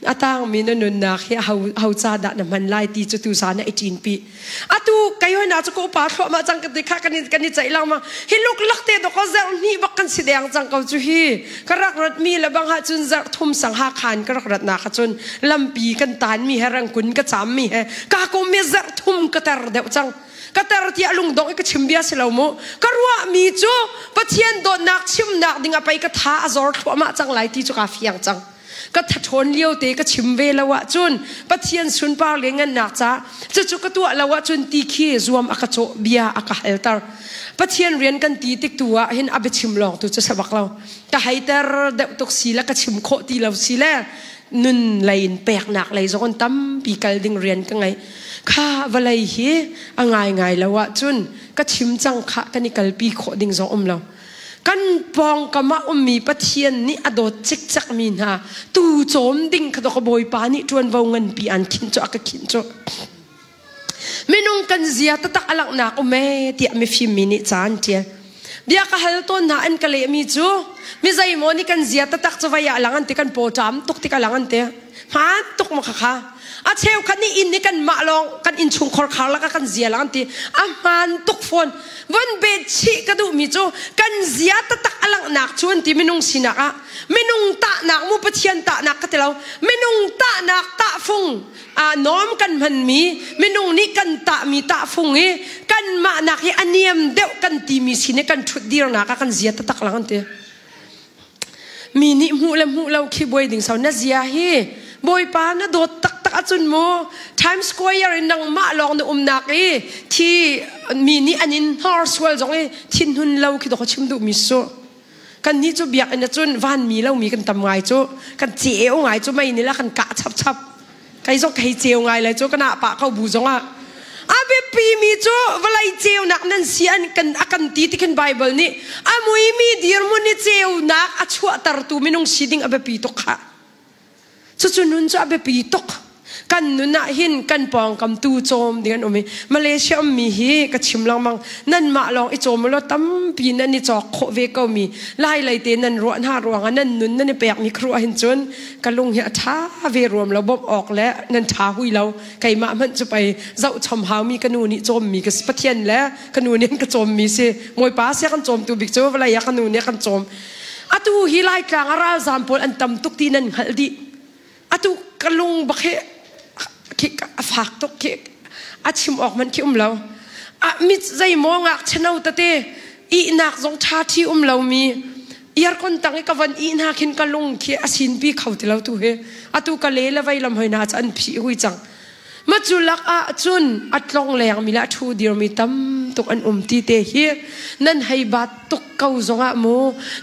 A tangmi na nunnak hi ho ca dah na hman lai ti cu tu zan ah i ṭinpi. Atu kei hoi na cu ka upa thluahmah cang ka ti kha kan i kan i ceih lengmang. Hi luklak te dok zarh hnih bak kan si deng cang ko cu hi. Ka rak rat mi le bang ha cun zarh thum sang ha khan ka rak rat nak ah cun lampi kan tan mi he rangkun ka cam mi he ka kum mi zarh thum ka ter deuh cang. Ka ter tiah lungdong i ka chim bia si lo mu. Ka ruah mi cu Pathian dawtnak chimnak ding ah pei ka tha a zor thluahmah cang lai ti cu ka fiang cang. Ka thathawn lio te ka chim ve lo ahcun Pathian sunpar le ngannak ca cucu ka tuah lo ahcun ti khi zuam a ka cawh bia a ka halter. Pathian rian kan ti tik tu ah hin a biachim lawng tu cu sabak lo. Ka heiter deuh tuk si le ka chim khawh ti lo si le nun lei in peknak lei zong in tampi kal ding rian ka ngei. Kha vawlei hi a ngaingai lo ahcun ka chim cang kha kan i kalpi khawh ding zong um lo. Kan pawngkam ah ummi Pathian nih a dawt cikcekmi hna tu cawm ding kha ka Bawipa nih ṭuanvo nganpi an khinh cu a ka khinh cu. Minung kan zia taktak a langhnak um ee tiah mifim mi nih ca an ṭial. Bia ka hal tawn hna an ka lehmi cu mi zeimaw nih kan zia taktak cu vei ah lang an ti kan paw ṭam tuk tik a lang an ti. Hmaan tuk ma khakha. A cheukhat nih inn nih kan mah lawng kan innchung khorkhar lakah kan zia lang an ti. A hmaan tuk fawn. Von bet chih ka duhmi cu kan zia taktak a langhnak cu an ti minung sinak ah. Minung tahnak mu Pathian tahnak ka ti lo. Minung tahnak tahfung a nawm kan hmanmi minung nih kan tahmi tahfung i kanmah nak hi a niam deuh kan timi sin i kan ṭhut dirnak ah kan zia taktak lang an ti. Mi nih hmuh le hmuh lo khi buai ding so na zia hi Bawipa na dawt taktak ahcun mu Times Square in nangmah lawng na umnak i thi mi nih an in hnor sual zong i thinhun lo khi dawk chim duhmi su kan nih cu biakinn ahcun vanmi lomi kan tam ngai cu kan ceu ngai cu mei nih la kan kah chapchap Kei zong ka hei ceu ngai lai cu ka nah pah ko bu zongah. A biapi mi cu vawlei ceunak nan si an kan a kan ti ti khin Bible nih a muimi dirhmun i ceunak a chuahtertu minung si ding a biapi tuk kha. Cucu nun cu a biapi tuk. Kan nun ah hin kan pawngkam tu cawm ding an um i Malaysia ummi hi ka chim lengmang nanmah lawng i cawm law tampi nan i cawk khawh ve ko mi lai lei te nan ruah hna ruangah nan nun nan i pekmi ka ruah hin cun ka lung hi a ṭha ve ruam lo bawmh awk le nan ṭha hui lo keimah hmanh cu pei zohchom haumi ka nu nih cawmmi ka si Pathian le ka nu nih an ka cawmmi si Bawipa sia kan cawmtu bik cu vawlei ah ka nu nih a kan cawm atu hi Laitlang ah ralzaam pawl an tam tuk ti nan hngalh dih atu ka lung bak hi khi a fak tuk khi a chim awk hmanh khi um lo a mit zeimaw ngakchia no tete ihnak zong ṭha ṭhi um lomi aircon tang i ka van ih hna khin ka lung khi a sinpi kho ti lo tu hi atu ka le le vei lam hoi hna cu an phih hui cang ma cu lak ah cun a tlong leng mi le a ṭhu dirmi tam tuk an um ti te hi nan hei bat tuk ko zongah mu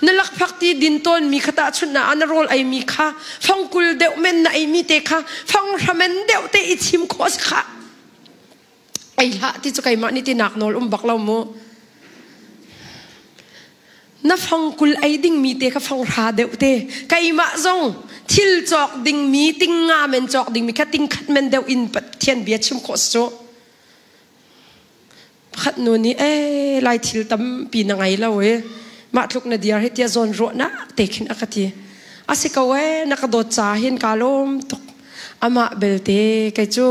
na lakphak ti din tawn mi kha tahchunh ah na rawl ei mi kha fangkul deuh men na ei mi te kha fanghramen deuh te i chim khawh si kha ei hlah ti cu keimah nih tinak nawl um bak lo mu na fangkul ei dingmi te kha fanghra deuh te keimah zong thil cawk dingmi ting nga men cawk dingmi kha ting khat men deuh in Pathian bia chim khawh si cu pakhat nu nih ee lai thil tampi na ngei lo e mah tluk na diar hi tia zawn ruahnak te khin a ka ti a si ko ee na ka dawt ca hin ka lawm tuk amah belte kei cu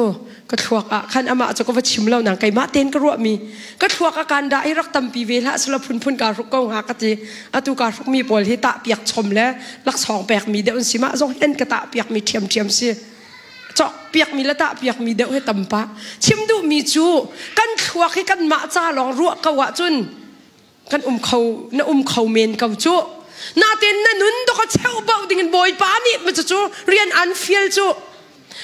ka thluak ah khan amah cu ka va chim lo nang keimah tein ka ruahmi ka thluak a kan dah hi rak tampi ve hlah sila phunphun kaa hruk ko hnga ka ti atu kaa hrukmi pawl hi tah piak chom le laksawng pekmi deuh an si mah zong hin ka tah piakmi ṭhiamṭhiam si cawk piakmi le tah piakmi deuh hi tam pah chim duhmi cu kan thluak hi kanmah ca lawng ruah ko ahcun kan um kho na um kho men ko cu natin na nun dok a cheu bauh ding in bawipa nih ma cu rian an fial cu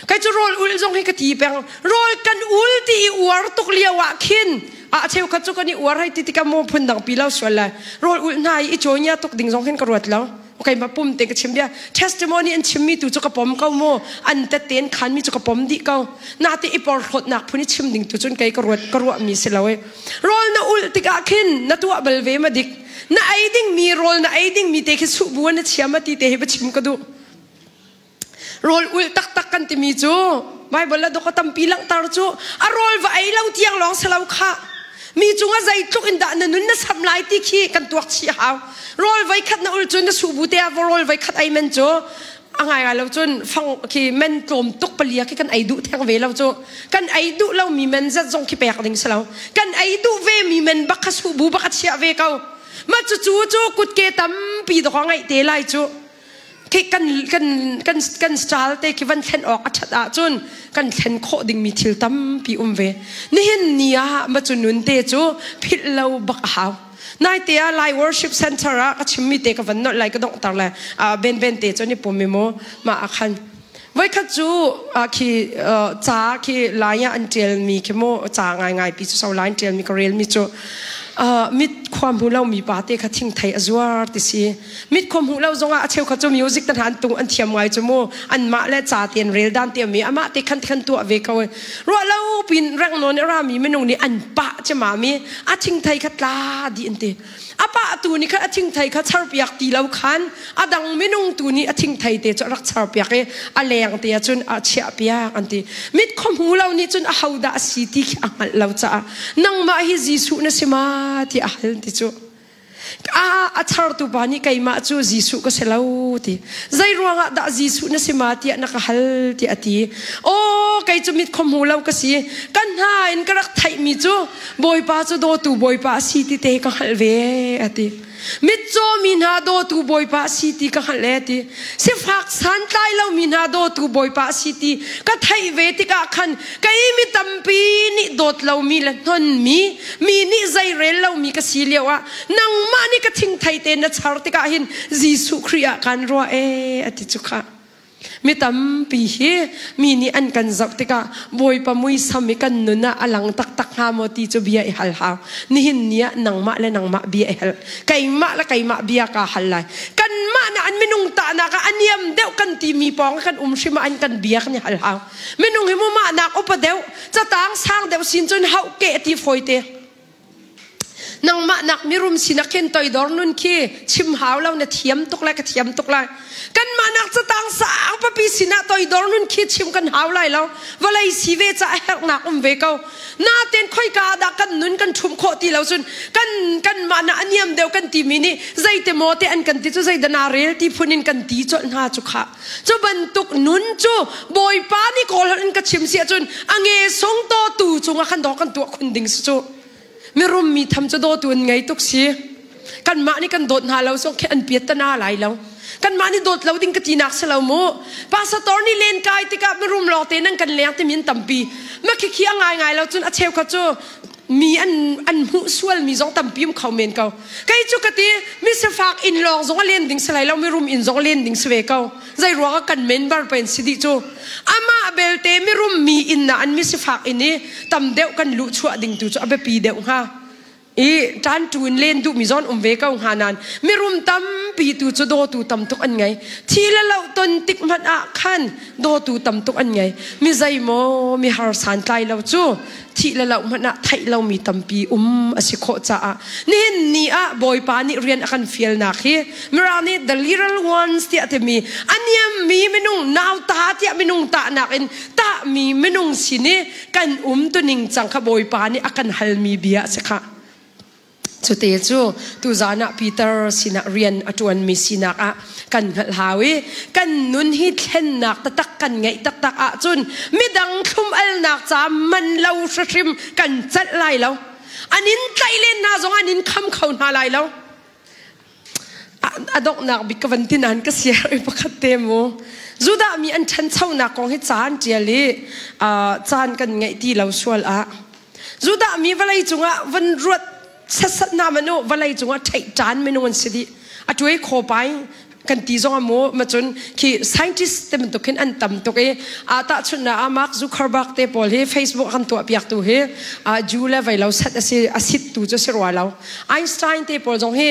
kai cu rawl ul zong hi ka ti peng rawl kan ul ti i uar tuk lio ah khin a cheu khat cu kan i uar hei ti tikah maw phun dang pi lo sual lai rawl ul hna i i chaw nya tuk ding zong hin ka ruat lo. Keimah pum te ka chim bia. Testimony an chimmi tu cu ka pom ko mu. An tette an khanmi cu ka pom dih ko. Nate i porhlawtnak phun i chim ding tu cun kei ka ruat ka ruahmi si lo e. Rawl na ulh tikah khin na tuah bal ve ma dik. Na ei dingmi rawl na ei dingmi te khi suh bu na chia ma ti te hi va chim ka duh. Rawl ulh taktak kan timi cu Bible le dawk tampi langhter cu a rawl va ei lo tiang lawng si lo khah. Mi cungah zeitluk in dah na nun na sam lai ti khi kan tuak chih hau. Rawl voi khat na ul cun na suh bu te ah rawl voi khat ei men cu a ngai ngai lo cun fang khi men tlawm tuk palia khi kan ei duh theng ve lo cu kan ei duh lo mi men zat zong khi pek ding si lo kan ei duh ve mi men bak kha suh bu bak a chiah ve ko ma cu cu cu kutke tampi dawk a ngaih te lai cu khi kan kan kan kan style te khi van thlen awk a that ahcun kan thlen khawh dingmi thil tampi um ve nihin ni ah ma cu nun te cu philh lo bak a hau naite ah Lai Worship Center ah ka chimmi te ka van nolh lai ka donghter le ben ben te cu ni pum mi mu ma a khan voikhat cu khi ca khi lai ah an ṭialmi khi mu ca ngai ngai pi cu so lai an ṭialmi ka relmi cu mit khua hmu lo mi pa te kha thingthei a zuar ti si mit khua hmu lo zongah a cheukhat cu music te hna an tung an thiam ngai cu mu anmah le ca te an rel dan te mi amah te khan khan tuah ve ko ruah lo pin reng nawn ra mi minung nih an pah chema mi a thingthei kha tla di an ti a pah tu nih khan a thingthei kha charpiak ti lo khan a dang minung tu nih a thingthei te cu a rak charpiak i a leng te ah cun a chiah piak an ti mit khaw hmu lo nih cun a hodah a si ti khi a hngalh lo caah nangmah hi Jesuh na si ma ti a hal ti cu a a chartu pa nih keimah cu Jesuh ka si lo ti zei ruangah dah Jesuh na si ma tiah na ka hal tiah a ti aw kei cu mit khaw hmu lo ka si ka hna in ka rak theihmi cu Bawipa cu dawtu Bawipa a si ti te ka hngalh ve a ti. Mitcaw mi hna dawtu Bawipa a si ti ka hngalh e ti. Sifak santlai lomi hna dawtu Bawipa a si ti ka theih ve tikah khan kei mi tampi nih dawt lomi le hnonmi mi nih zeirel lomi ka si lio ah nangmah nih ka thingthei te na char tikah hin Jesuh Khrih ah kan ruah e a ti cu khah. Mi tampi hi mi nih an kan zoh tikah Bawipa muisam i kan nun ah a lang taktak hnga maw ti cu bia i hal hau. Nihin ni ah nangmah le nangmah bia i hal. Keimah le keimah bia kaa hal lai. Kanmah na an minung tahnak ah a niam deuh kan timi pawng kan um hrim ah an kan bia kan i hal hau. Minung hi mu mahnak upa deuh, catang sang deuh sin cun hauh keh ti fawi te. Nangmah nak mirum sinak khin toidor nun khi chim hau lo na thiam tuk lai ka thiam tuk lai. Kanmah nak catang sang papi sinah toidor nun khi chim kan hau lai lo. Vawlei si ve ca a herhnak um ve ko. Naten khoika dah kan nun kan ṭhum khawh ti lo cun kan kanmah na aniam deuh kan timi nih zeite maw te an kan ti cu zeidah naa rel ti phun in kan ti colh hna cu khah. Cu bantuk nun cu Bawipa nih kawl in ka chim si ahcun a nge sung to tu cungah khan dawh kan tuah khun ding si cu. Mirum mi tham cu dawtu an ngei tuk si. Kanmah nih kan dawt hna lo zong khi an piat tana lai lo. Kanmah nih dawt lo ding ka tinak si lo mu. Pastor nih len kai tikah mirum lawng te nan kan leng timi an tampi. Ma khikhi a ngai ngai lo cun a cheukhat cu mi an an hmuh sual mi zong tampi um kho men ko kei cu ka ti mi sifak inn lawng zong a len ding si lai lo mi rum inn zong len ding si ve ko zei ruang ah kan member pen si dih cu amah belte mi rum mi inn na an mi sifak inn i tam deuh kan luh chuah ding tu cu a biapi deuh hnga i ṭan ṭu in len duhmi zawn um ve ko hnga nain mirum tampi tu cu dawtu tam tuk an ngei thi le lo ton tik hmanh ah khan dawtu tam tuk an ngei mi zeimaw mi har santlai lo cu thih le loh hmanh ah theih lomi tampi um a si khawh caah nihin ni ah Bawipa nih rian a kan fialnak hi Mirang nih the little ones tiah timi a niammi minung nauta tiah minung tahnak in tahmi minung sin i kan um tuning cang kha Bawipa nih a kan halmi bia a si khah. Cute cu tuzaan ah Peter sinah rian a ṭuanmi sinak ah kan hngalh hau i kan nun hi thlennak taktak kan ngeih taktak ahcun midang thlum-alnak ca man lo hrimhrim kan celh lai lo. An in tlaih len hna zong an in kham kho hna lai lo. A donghnak bik ka van ti nain ka siar i pakhat te mu. Judah mi an ṭhanchonak kong hi ca an ṭial i caan kan ngeih ti lo sual ah Judah mi vawlei cungah van ruat setsat hna man u vawlei cungah ṭheih ṭan minung an si dih. A ṭuai khaw pai. Kan ti zong amu ma cun khi scientist te bantuk hin an tam tuk i a tahchunhnak ah Mark Zuckerberg te pawl hi Facebook kan tuah piak tu hi Jew le vei lo set asi asit tu cu si rua lo. Einstein te pawl zong hi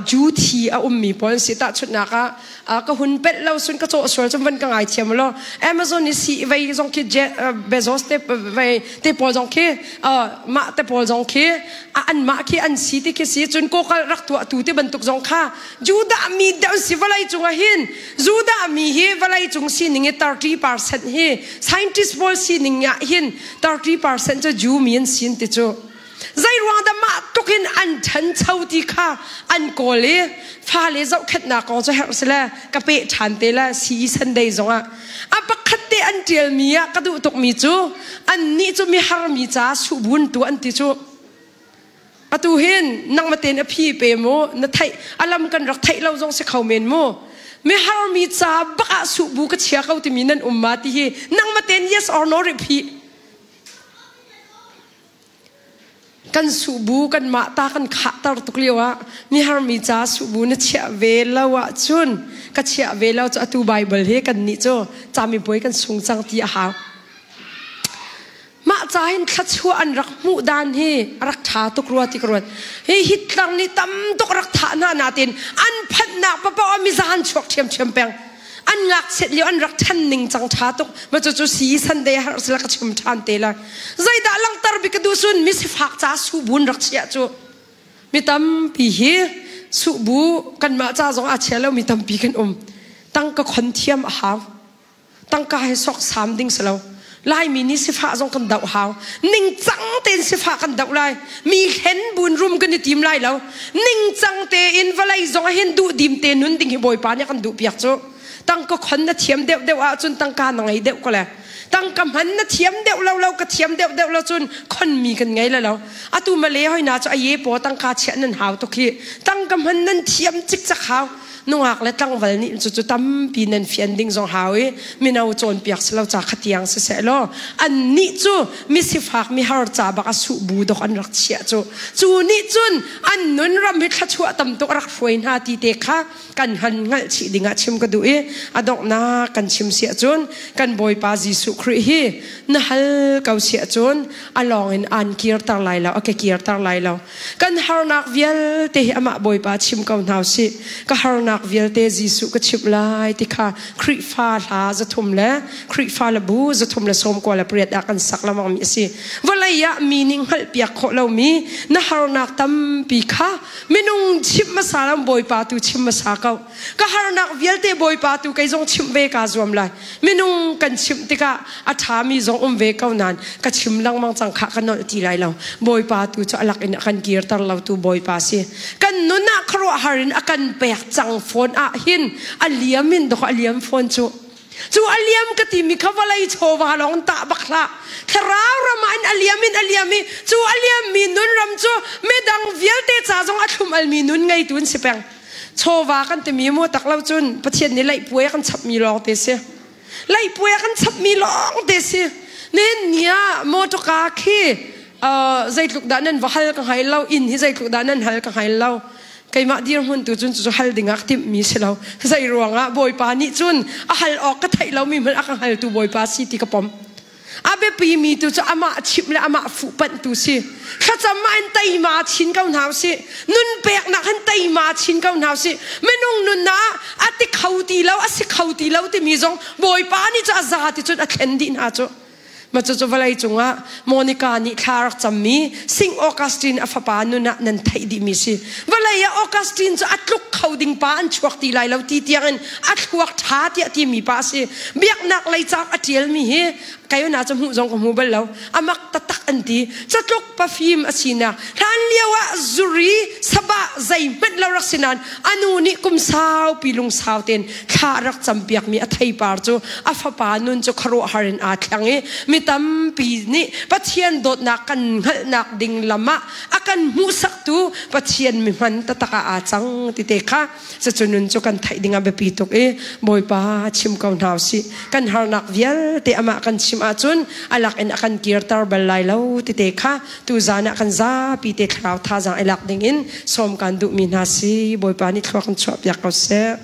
Jew thi a ummi pawl an si. Tahchunhnak ah ka hun pelh lo sun ka cawh sual cun van ka ngai thiam lo. Amazon i si vei zong khi Bezos te vei te pawl zong khi mah te pawl zong khi an mah khi an si ti khi si cun kokal rak tuah tu te bantuk zong kha Judah mi deuh si vawlei cungah hin Judah mi hi vawlei cung sining i 30% hi scientist pawl sining ah hin 30% cu Jew mi an sin ti cu zei ruang dah mah tluk in an ṭhancho ti kha an kawl i fale zohkhenhnak kong cu herh sile ka peh ṭhan te la CE Sunday zongah a pakhat te an ṭialmi ah ka duh tukmi cu annih cu mihar mi ca suhbun tu an ti cu. Atu hin nangmah tein a phi pe mu, na theih a lam kan rak theih lo zong si kho men mu. Mihar mi ca bak ah suhbu ka chia ko timi nan um ma ti hi nangmah tein yes or no ri phi. Kan suhbu kan mah ta kan khahter tuk lio ah mihar mi ca suhbu na chiah ve lo ahcun ka chiah ve lo cu atu Bible hi kan nih cu camipuai kan sung cang ti a hau. Mah ca hin thluachuah an rak hmuh dan hi a rak ṭha tuk rua ti ka ruat. Hi Hitler nih tam tuk rak thah hna natin an phanhnak paoh ah mizan chuak ṭhiamṭhiam peng. An ngakchiat lio an rak ṭhan ning cang ṭha tuk. Ma cucu si Sunday har sila ka chim ṭhan te lai. Zeidah langhter bik ka duh cun misifak ca subun rak chiah cu. Mi tampi hi suhbu kanmah ca zong aa chia lo mi tampi kan um. Tangka khon thiam a hau. Tangka he sawksam ding si lo. Laimi nih sifah zong kan doh hau. Ningcang tein sifah kan doh lai. Mi hlen bun rum kan i tim lai lo. Ningcang tein vawlei zong ah hin duhdim te nun ding hi Bawipa nih a kan duh piak cu. Tangka khon na thiam deuh deuh ahcun tangka na ngei deuh ko le. Tangka hman na thiam deuh lo lo ka thiam deuh deuh lo cun khonmi kan ngei le lo. Atu male hoi na cu aye paw tangka chiah nan hau tuk hi. Tangka hman nan thiam cikcak hau. Nungak le tlangval nih cucu tampi nan fian ding zong hau i mino cawnpiak si lo ca khatiang siseh law annih cu misifak mihar ca bak a suh bu dok an rak chiah cu. Cu nih cun an nun ram hi thluachuah tam tuk a rak hruai hna ti te kha kan han hngalh chih ding ah chim ka duh i a donghnak kan chim siah cun kan Bawipa Jesuh Khrih hi na hal ko siah cun a lawng in aan kirter lai lo, a ka kirter lai lo. Kan harnak vialte hi amah Bawipa chim ko hna usih. Ka harnak vialte Jesuh ka chimh lai ti kha Khrihfa hla 300 le Khrihfa le bu 398 ah kan sak lengmang mi a si. Vawlei ah mi nih hngalhpiak khawh lomi na harnak tampi kha minung chimh hmasa lo Bawipa tu chim hmasa ko. Ka harnak vialte Bawipa tu kei zong chimh ve kaa zuam lai. Minung kan chimh tikah a ṭhami zong um ve ko nain ka chim lengmang cang khah ka nolh ti lai lo. Bawipa tu cu a lak in a kan kirter lotu Bawipa si. Kan nun ah khuaruahhar in a kan pek cang fawn ah hin a liam in dawk a liam fawn cu. Cu a liam ka timi kha vawlei chawva lawng tah bak hlah. Thlarau ram ah in a liam in a liam i cu a liammi nun ram cu midang vialte ca zong a thlum almi nun ngeitu an si peng. Chawva kan timi mu tak lo cun Pathian nih leihpuai a kan chapmi lawng te si. Leihpuai a kan chapmi lawng te si. Nihin ni ah motorka khi zeitluk dah nan va hal ka hngai lo, inn hi zeitluk dah nan hal ka hngai lo. Keimah dirhmun tu cun cu hal ding ah ka timhmi si lo. Zei ruangah Bawipa nih cun a hal awk ka theih lomi hmanh a ka hngaltu Bawipa si ti ka pom. A biapimi tu cu amah chimh le amah fuhpanh tu si. Thlacam ah in teima chin ko hna usih. Nun peknak hin teima chin ko hna usih. Minung nun ah a ti kho ti lo, a si kho ti lo timi zong Bawipa nih cu a za ti cun a thlen dih hna cu. Ma cucu vawlei cungah Monica nih thla rak cammi Sing Augustine a fapa nun ah nan theih dihmi si. Vawlei ah Augustine cu a tluk kho ding pa an chuak ti lai lo ti tiangin a thluak ṭha tiah timi pa a si. Biaknak lei cauk a ṭialmi hi kei na cu hmuh zong ka hmu bal lo. A mak taktak an ti. Catluk pafim a sinak. Hlan lio ah zuri sabah zeihmanh lo rak si nain a nu nih kum saupi lungsau tein thla a rak campiakmi a theipar cu a fapa nun cu khuaruahhar in aa thleng i mi tampi nih Pathian dawtnak kan hngalhnak ding lam ah a kan hmuhsaktu Pathian mihman taktak ah aa cang ti te kha cucu nun cu kan theih ding ah biapi tuk i Bawipa chim ko hna usih. Kan harnak vialte amah kan chim ahcun a lak in a kan kirter bal lai lo ti te kha tuzan ah kan zapi te thlarau thazaang i lak ding in sawm kan duhmi hna si. Bawipa nih thluak in chuahpiak ko seh.